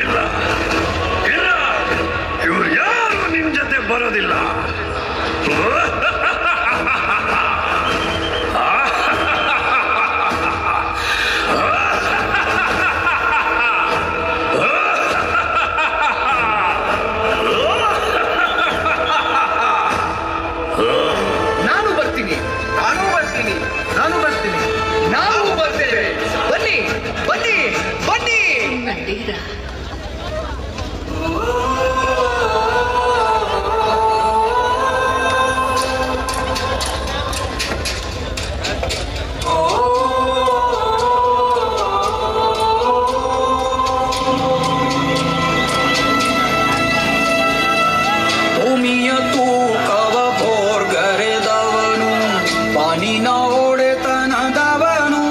ಇಲ್ಲ ಇಲ್ಲ, ಇವ್ರು ಯಾರು ನಿನ್ ಜೊತೆ ಬರೋದಿಲ್ಲ. ನಾನು ಬರ್ತೀನಿ, ನಾನು ಬರ್ತೀನಿ, ನಾನು ಬರ್ತೀನಿ, ನಾವು ಬರ್ತೇವೆ. ಬನ್ನಿ ಬನ್ನಿ ಬನ್ನಿ. ಭೂಮಿಯ ತೂಕವ ಭೋರ್ಗರೆದವನು, ಪಾನಿನ ಒಡೆತನದವನು.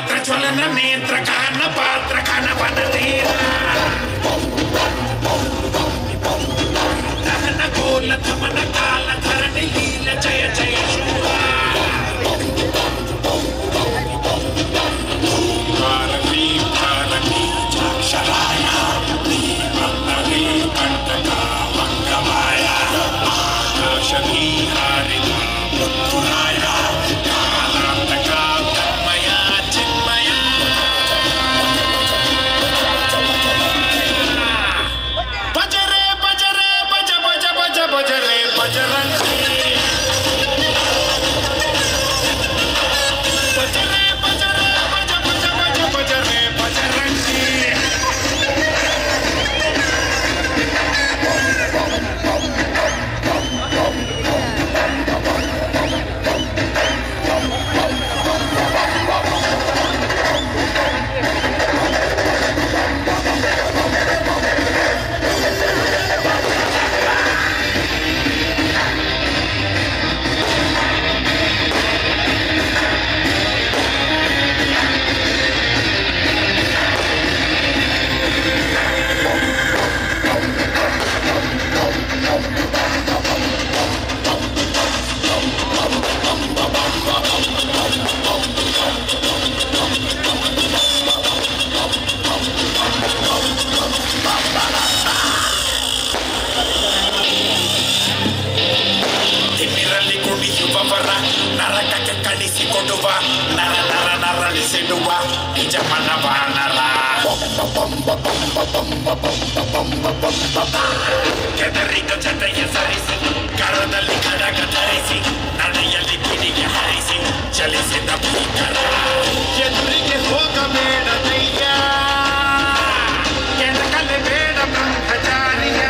ಗಾತ್ರ ಜ್ವಲನ ನೇತ್ರ ಕಾನ ಪಾತ್ರ ಕನವನ ಧೀರ ದಹನ ಗೋಲ ಧಮನ ಕಾಲ ಧರಣಿ ಲೀಲ ಜಯ ಜಯ ಶೂರ ಭಾರತಿ ಭಾರತಿ ಚಾಕ್ಷರಾಯ ಬ್ರಹ್ಮವೇ ಕಂಟಕ ಮಂಗಮಾಯ ಆಕಾಶವಿಹಾರಿದ ಮೃತ್ಯುರಾಯ ಕಾಲಾಂತಕ ತನ್ಮಯ ಚಿನ್ಮಯ ಭಜರೆ ಭಜರೆ ಭಜ ಭಜ ಭಜ ಭಜರೆ ಭಜರಂಗಿ ಭಜರೆ ಭಜರೆ ಭಜ ಭಜ ಭಜ ಭಜರೆ ಭಜರಂಗಿ. ತಿಮ್ಮಿರಲ್ಲಿ ಕುಣಿಯುವವರ ನರಕಕ್ಕೆ ಕಳಿಸಿಕೊಡುವ ನರ ನರ ನರಳಿಸಿಡುವ ನಿಜ ಮನವಾನರ ಕೆದರಿದ ಜತೆಯ ಸರಿಸಿ ಕರದಲ್ಲಿ ಕಡಗ ಧರಿಸಿ ನಡೆಯಲ್ಲಿ ಕಿಡಿಗೆ ಹರಿಸಿ ಚಲಿಸಿದ ಭೀಕರ ಎದುರಿಗೆ ಹೋಗಬೇಡ ದಯ್ಯ ಕೆಣಕಲೆ ಬೇಡ ಬ್ರಹ್ಮಚಾರಿಯ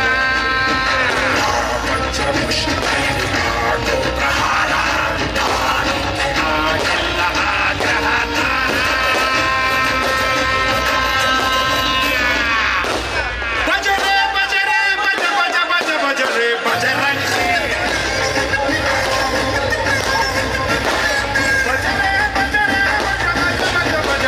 ಭಜರೆ ಭಜರೆ ಭಜ ಭಜ ಭಜ ಭಜರೆ ಭಜರಂಗಿ ಭಜರೆ ಭಜರೆ ಭಜ ಭಜ ಭಜ ಭಜ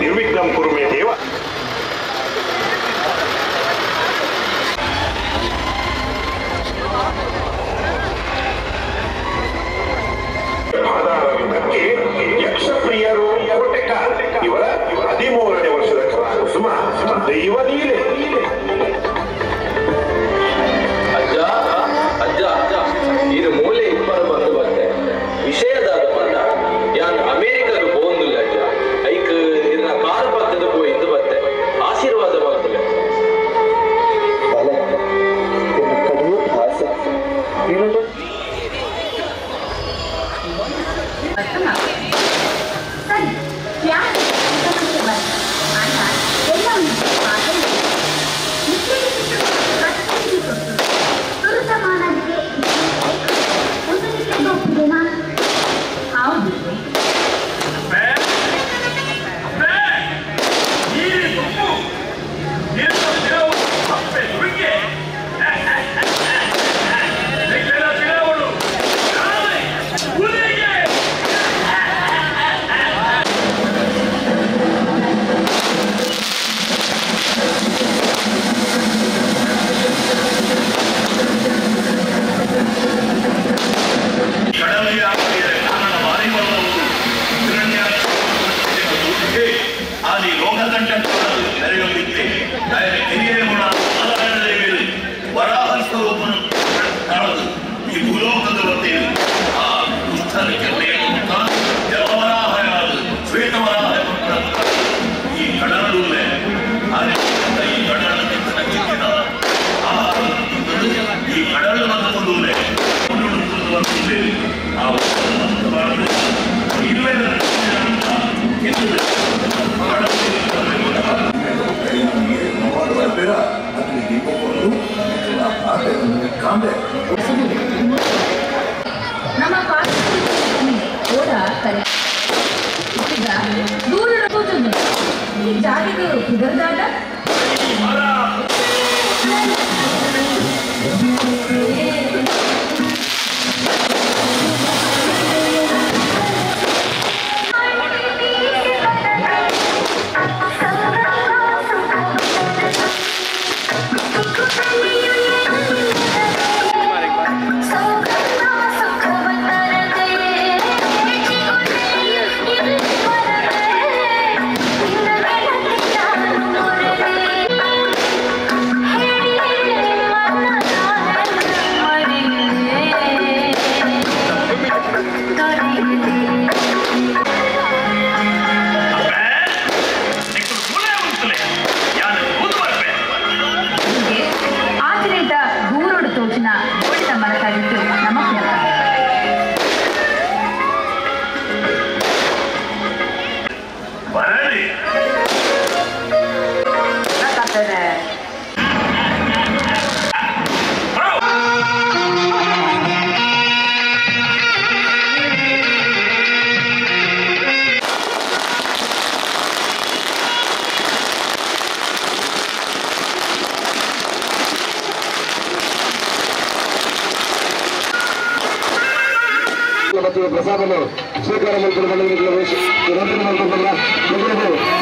ನಿರ್ವಿಘ್ನಂ ಕುರು ಮೇ ದೇವ. ಪಾದಾರವಿಂದಕ್ಕೆ ಯಕ್ಷಪ್ರಿಯರು ಕೋಟೆಕ ಇವರ 13ನೇ ವರ್ಷದ ಕಲಾಕುಸುಮ ದೈವಲೀಲೆ. ಅಜ್ಜ ಅಜ್ಜ ಇದು ಮೂಲೆ ಇಬ್ಬರು ಬಂದು ಬರ್ತೆ ವಿಷಯದಾದ ಬಂದ ಯಾನ್ ಅಮೇರಿಕದ ಪೋಂದುಲ್ಲ ಅಜ್ಜ ಐಕ್ ಇರ್ನ ಕಾರ್ ಪತ್ತದ ಪೋಯಿಂದು ಬತ್ತೆ ಆಶೀರ್ವಾದ ಮಾಡ್ತದೆ. ಸರಿ ಯಾರು ನಮ್ಮ ದೂರ ಈ ಜಾಗೆಗೆ ಪುದರ್ದಾಟ ಪ್ರಸಾದನ್ನು ಸ್ವೀಕಾರ ಮಾಡಿಕೊಂಡು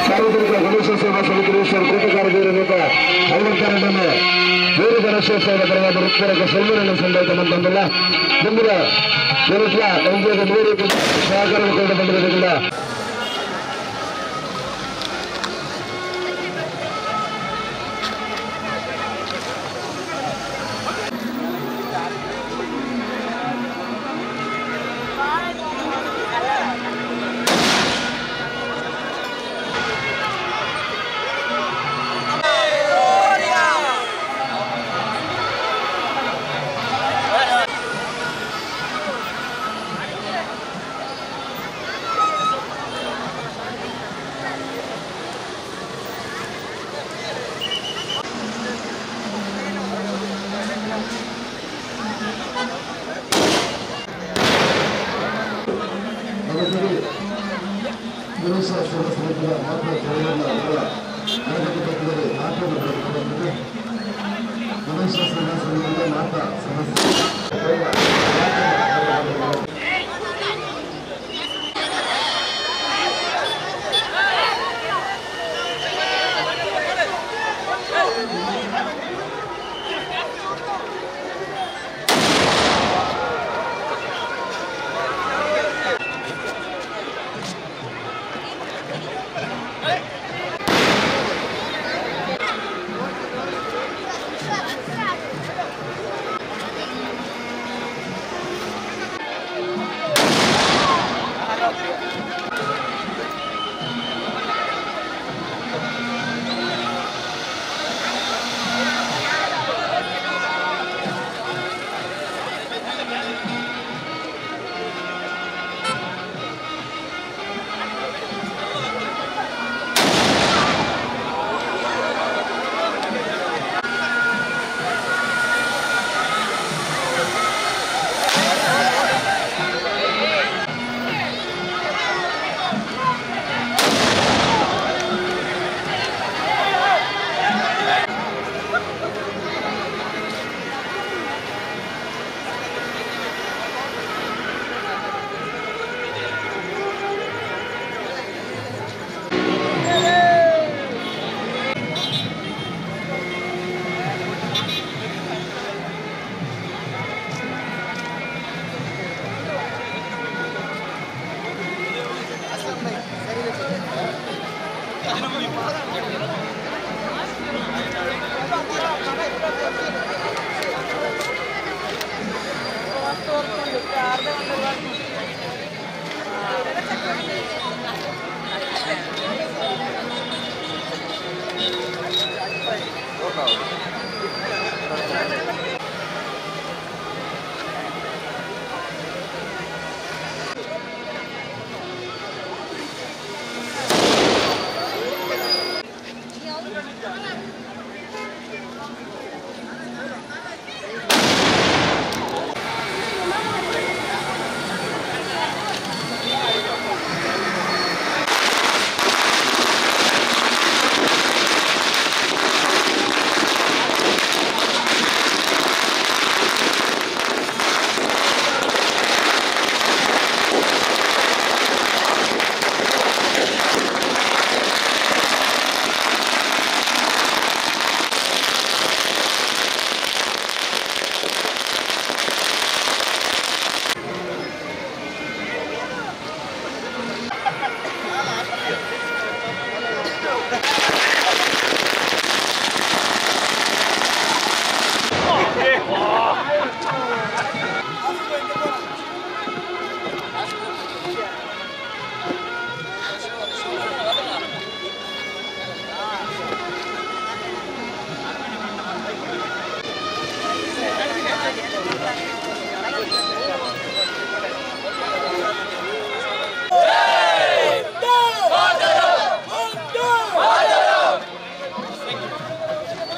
ಸಾರ್ವಜನಿಕ ಗಣೇಶೋತ್ಸವ ಸಮಿತಿ ಕೋಟೆಕಾರದೇವರ ಐವತ್ತಾರನ್ನು ವೀರ ಗಣೇಶೋತ್ಸವದ ಪರವಾಗಿ ವೃತ್ತರಕ ಸೊಲ್ಲೂರನ್ನು ಸಂದಾಯಿತ ಬಂದಿಲ್ಲ. ಮುಂದಿನ ಸಹಕಾರ ಬಂದಿರೋದಿಲ್ಲ.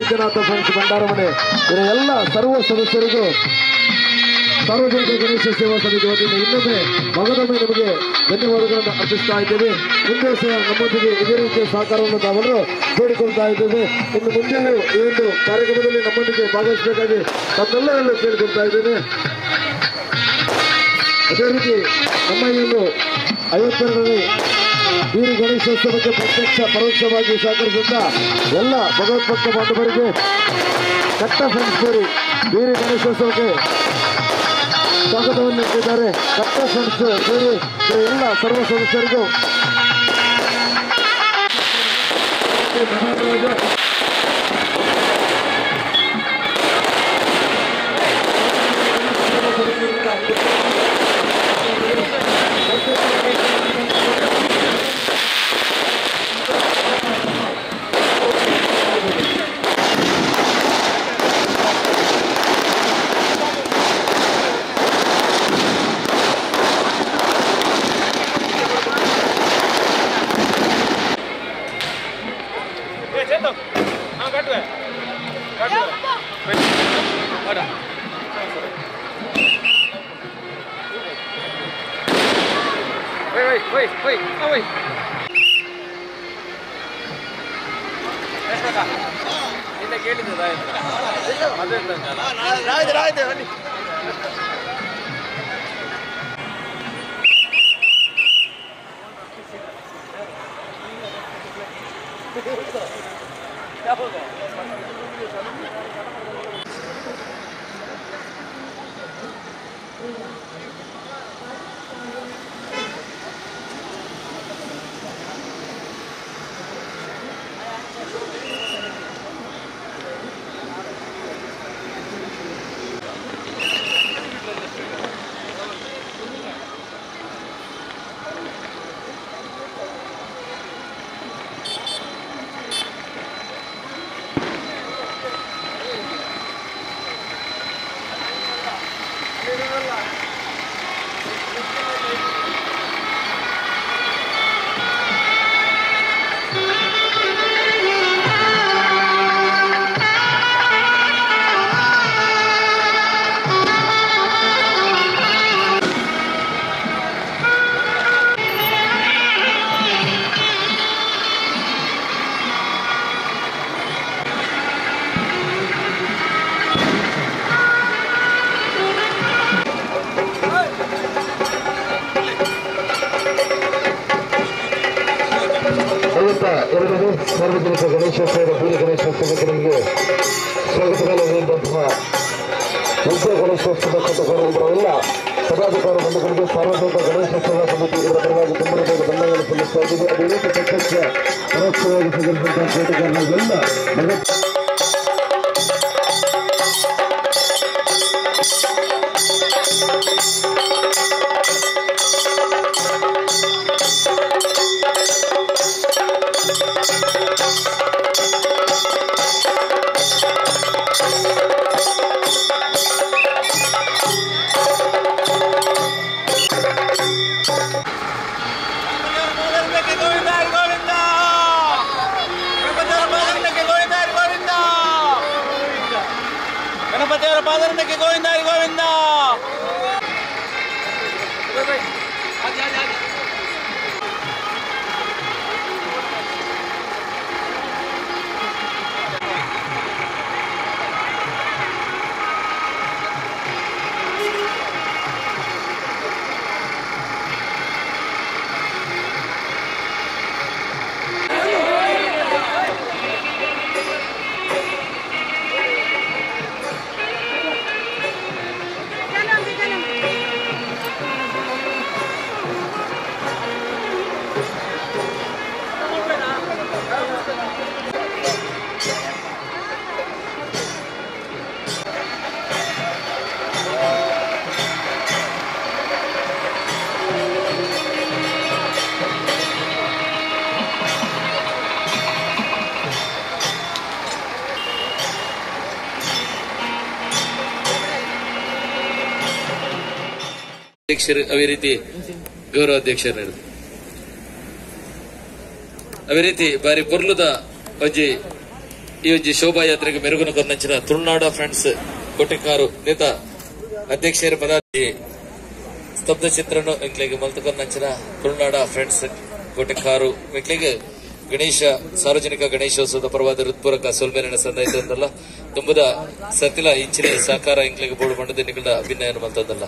ವೈದ್ಯನಾಥ ಫ್ರೆಂಡ್ಸ್ ಭಂಡಾರಮನೆ ಇವರ ಎಲ್ಲ ಸರ್ವ ಸದಸ್ಯರಿಗೂ ಸಾರ್ವಜನಿಕ ಗಣೇಶ ಸೇವಾ ಸಮಿತಿ ವತಿಯಿಂದ ಇನ್ನೊಮ್ಮೆ ಮಗದೊಮ್ಮೆ ನಿಮಗೆ ಧನ್ಯವಾದಗಳನ್ನು ಅರ್ಪಿಸ್ತಾ ಇದ್ದೇವೆ. ಮುಂದೆ ಸಹ ನಮ್ಮೊಂದಿಗೆ ಇದೇ ರೀತಿಯ ಸಹಕಾರವನ್ನು ತಾವೆಲ್ಲರೂ ಬೇಡಿಕೊಳ್ತಾ ಇದ್ದೇವೆ. ಇನ್ನು ಮುಂದೆಯೂ ಈ ಒಂದು ಕಾರ್ಯಕ್ರಮದಲ್ಲಿ ನಮ್ಮೊಂದಿಗೆ ಭಾಗವಹಿಸಬೇಕಾಗಿ ತಮ್ಮೆಲ್ಲರಲ್ಲೂ ಕೇಳಿಕೊಳ್ತಾ ಇದ್ದೇನೆ. ಅದೇ ರೀತಿ ನಮ್ಮ ಈ ಒಂದು 52ನೇ ಬೀರಿ ಗಣೇಶೋತ್ಸವಕ್ಕೆ ಪ್ರತ್ಯಕ್ಷ ಪರೋಕ್ಷವಾಗಿ ಸಹಕರಿಸಿದ್ದ ಎಲ್ಲ ಭಗವದ್ಭಕ್ತ ಬಾಂಧವರಿಗೆ ಕಟ್ಟ ಫ್ರೆಂಡ್ಸ್ ಬೇರಿ ಬೀರಿ ಗಣೇಶೋತ್ಸವಕ್ಕೆ ಸ್ವಾಗತವನ್ನು ನೀಡಿದ್ದಾರೆ. ಕಟ್ಟ ಫ್ರೆಂಡ್ಸ್ ಬೇರಿ ಎಲ್ಲ ಸರ್ವ ಸದಸ್ಯರಿಗೂ ಸಾರ್ವಜನಿಕ ಗಣೇಶೋತ್ಸವದ ಬೀರಿ ಗಣೇಶೋತ್ಸವಕ್ಕೆ ನಿಮಗೆ ಸ್ವಾಗತಗಳನ್ನು ನೀಡಿದಂತಹ ವಿದ್ಯಾ ಗಣೇಶೋತ್ಸವ ಕಟ್ಟುಕೊಂಡಿರುವವರೆಲ್ಲ ಪದಾಧಿಕಾರಿ ಬಂಧುಗಳಿಗೆ ಸಾರ್ವಜನಿಕ ಗಣೇಶೋತ್ಸವ ಸಮಿತಿ ಇದರ ಪರವಾಗಿ ತುಂಬ ಧನ್ಯವಾದಗಳನ್ನು ಸಲ್ಲಿಸ್ತಾ ಇದ್ದೀವಿ. ಅದೇ ರೀತಿ ಪ್ರತ್ಯಕ್ಷ ಪರೋಕ್ಷವಾಗಿ ಸಹಕರಿಸಿದಂತಹ ಕೋಟೆಗಾರರಿಗೆಲ್ಲ ಅಧ್ಯಕ್ಷರು ಅದೇ ರೀತಿ ಗೌರವಾಧ್ಯಕ್ಷರು ಅದೇ ರೀತಿ ಬಾರಿ ಪೊರ್ಲುದ ಅಜ್ಜಿ ಈ ಒಂಜಿ ಶೋಭಾಯಾತ್ರೆಗೆ ಮೆರುಗುನ ಕೊರ್ನಂಚಿನ ತುಳುನಾಡ ಫ್ರೆಂಡ್ಸ್ ಕೊಟ್ಟಿಕಾರು ನೇತ ಅಧ್ಯಕ್ಷರ ಪದಾಧಿ ಸ್ತಬ್ಧ ಚಿತ್ರನು ಎಂಕ್ಲೆಗ್ ಮಲ್ತುಕೊರ್ನಂಚಿನ ತುಳುನಾಡ ಫ್ರೆಂಡ್ಸ್ ಕೊಟ್ಟಿಕಾರು ಎಂಕ್ಲೆಗ್ ಗಣೇಶ ಸಾರ್ವಜನಿಕ ಗಣೇಶೋತ್ಸವದ ಪರವಾದ ಹೃತ್ಪೂರ್ವಕ ಸೊಲ್ಮೆನ ಸಂದಾಯಿತಂದಲ್ಲ ತುಂಬುದ ಸತಿಲ ಇಂಚಿನ ಸಹಕಾರ ಎಂಕ್ಲೆಗ್ ಬೋಡು ಪಂಡದ ನಿಕಲ್ದ ಅಭಿನಯನ ಮಲ್ತದಲ್ಲ.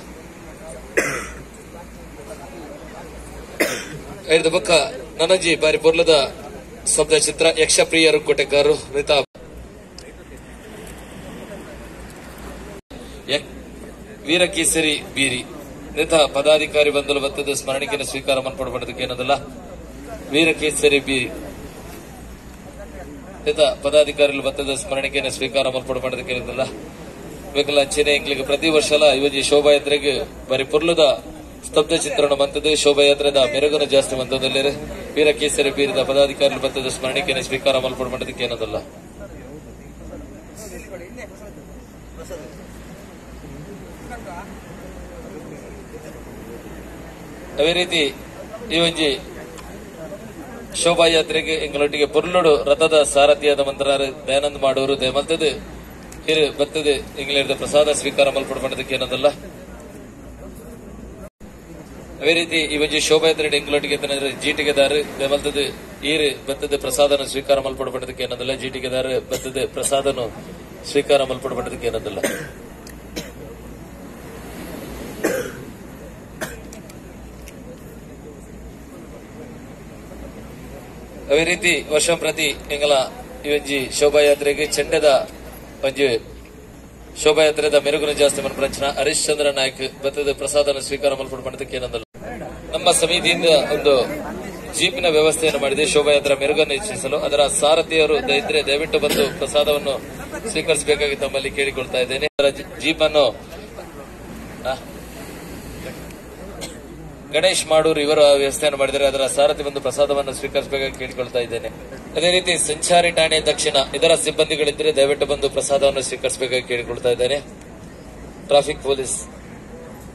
ಐದು ಬೊಕ್ಕ ನನಂಜಿ ಬಾರಿ ಪೊರ್ಲದ ಶಬ್ದ ಚಿತ್ರ ಯಕ್ಷಪ್ರಿಯರು ಕೊಟ್ಟೆಗಾರು ರಿತಾ ವೀರಕೇಸರಿ ಬೀರಿ ನೇತ ಪದಾಧಿಕಾರಿ ಬಂದಲು ಬತ್ತದ ಸ್ಮರಣಿಕೆಯನ್ನು ಸ್ವೀಕಾರ ಮನ್ಪಡಬಾರದಕ್ಕೆ ಏನದಲ್ಲ ವೀರಕೇಸರಿ ಬೀರಿ ನೇತ ಪದಾಧಿಕಾರಿಗಳು ಬತ್ತದ ಸ್ಮರಣಿಕೆಯನ್ನು ಸ್ವೀಕಾರ ಮನ್ಪಡಬಾರದಕ್ಕೆ ಏನದಲ್ಲ ಬೇಕಲ್ಲ ಅಂಚೆನೆ ಎಂಕ್ಲಿಗೆ ಪ್ರತಿ ವರ್ಷಲ ಇವಜಿ ಶೋಭಾಯಾತ್ರೆಗೆ ಬಾರಿ ಪೊರ್ಲದ ಸ್ತಬ್ಧ ಚಿತ್ರಣ ಮಂತದ್ದು ಶೋಭಾಯಾತ್ರೆದ ಮೆರುಗನ್ನು ಜಾಸ್ತಿ ಮಂತದಲ್ಲಿ ವೀರಕೇಸರಿ ಬೀರಿದ ಪದಾಧಿಕಾರಿಗಳು ಬತ್ತದ ಸ್ಮರಣಿಕೆಯನ್ನು ಸ್ವೀಕಾರ ಮಲ್ಪಡಬಾರದಕ್ಕೆ ಏನದಲ್ಲ. ಅದೇ ರೀತಿ ಈ ಒಂಜಿ ಶೋಭಾಯಾತ್ರೆಗೆ ಎಂಗಳೊಟ್ಟಿಗೆ ಪೊರ್ಲುಡು ರಥದ ಸಾರಥಿಯಾದ ಮಂತ್ರಾರು ದಯಾನಂದ್ ಮಾಡೋರು ದಯಮಲ್ತದ್ದು ಹಿರು ಬತ್ತದು ಎಂಗ್ಲೇರ್ದ ಪ್ರಸಾದ ಸ್ವೀಕಾರ ಮಲ್ಪಡಬಾರದಕ್ಕೆ ಏನದಲ್ಲ. ಅದೇ ರೀತಿ ಈ ಒಂಜಿ ಶೋಭಾಯಾತ್ರೆ ಎಂಗಳೊಟ್ಟಿಗೆ ಜೀಟಿಗೆದಾರು ದಯಮಲ್ತದ್ದು ಈರು ಬತ್ತದ ಪ್ರಸಾದನ ಸ್ವೀಕಾರ ಮಲ್ಪಡಬಾರದಕ್ಕೆ ಏನದಲ್ಲ ಜೀಟಿಗೆದಾರು ಬತ್ತದ ಪ್ರಸಾದನು ಸ್ವೀಕಾರ ಮಲ್ಪಡಬಾರದಕ್ಕೆ ಏನದಲ್ಲ. ಅದೇ ರೀತಿ ವರ್ಷ ಪ್ರತಿ ಎಂಗಲ ಈ ಒಂಜಿ ಶೋಭಾಯಾತ್ರೆಗೆ ಚೆಂಡೆದ ಒಂಜಿ ಶೋಭಾಯಾತ್ರೆದ ಮೆರುಗುನ ಜಾಸ್ತಿ ಮನ್ಪಂಚನ ಹರಿಶ್ಚಂದ್ರ ನಾಯ್ಕ್ ಬತ್ತದ ಪ್ರಸಾದನ ಸ್ವೀಕಾರ ಮಲ್ಪಡಬಾರದಕ್ಕೆ ಏನದಲ್ಲ. ನಮ್ಮ ಸಮಿತಿಯಿಂದ ಒಂದು ಜೀಪಿನ ವ್ಯವಸ್ಥೆಯನ್ನು ಮಾಡಿದೆ ಶೋಭಾಯಾತ್ರೆ ಮೆರುಗನ್ನು ಹೆಚ್ಚಿಸಲು. ಅದರ ಸಾರಥಿಯವರು ಇದ್ರೆ ದಯವಿಟ್ಟು ಬಂದು ಪ್ರಸಾದವನ್ನು ಸ್ವೀಕರಿಸಬೇಕಾಗಿ ತಮ್ಮಲ್ಲಿ ಕೇಳಿಕೊಳ್ತಾ ಇದ್ದೇನೆ. ಅದರ ಜೀಪನ್ನು ಗಣೇಶ್ ಮಾಡೂರು ಇವರು ವ್ಯವಸ್ಥೆಯನ್ನು ಮಾಡಿದರೆ ಅದರ ಸಾರಥಿ ಬಂದು ಪ್ರಸಾದವನ್ನು ಸ್ವೀಕರಿಸಬೇಕಾಗಿ ಕೇಳಿಕೊಳ್ತಾ ಇದ್ದೇನೆ. ಅದೇ ರೀತಿ ಸಂಚಾರಿ ಠಾಣೆ ದಕ್ಷಿಣ ಇದರ ಸಿಬ್ಬಂದಿಗಳಿದ್ದರೆ ದಯವಿಟ್ಟು ಬಂದು ಪ್ರಸಾದವನ್ನು ಸ್ವೀಕರಿಸಬೇಕಾಗಿ ಕೇಳಿಕೊಳ್ತಾ ಇದ್ದೇನೆ. ಟ್ರಾಫಿಕ್ ಪೊಲೀಸ್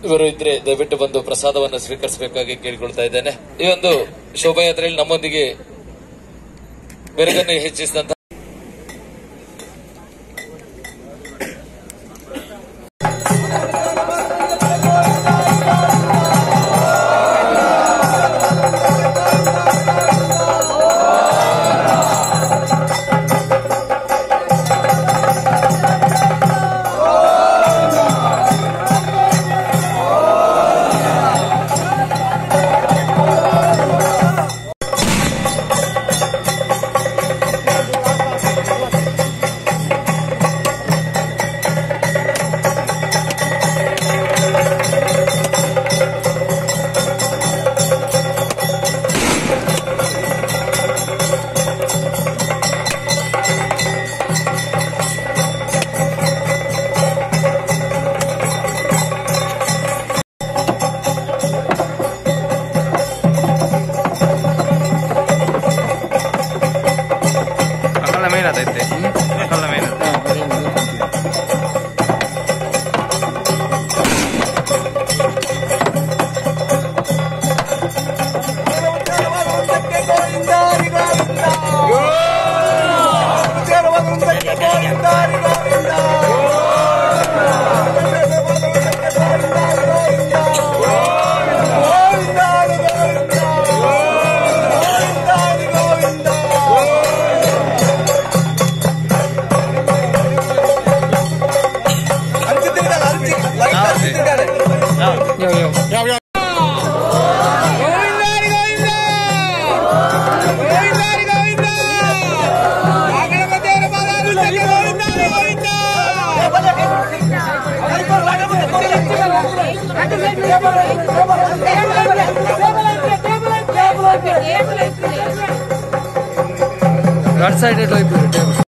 ಇವರು ಇದ್ರೆ ದಯವಿಟ್ಟು ಬಂದು ಪ್ರಸಾದವನ್ನು ಸ್ವೀಕರಿಸಬೇಕಾಗಿ ಕೇಳಿಕೊಳ್ತಾ ಇದ್ದೇನೆ. ಈ ಒಂದು ಶೋಭಾಯಾತ್ರೆಯಲ್ಲಿ ನಮ್ಮೊಂದಿಗೆ ಬೆರಗನ್ನು ಹೆಚ್ಚಿಸಿದಂತ Right side it.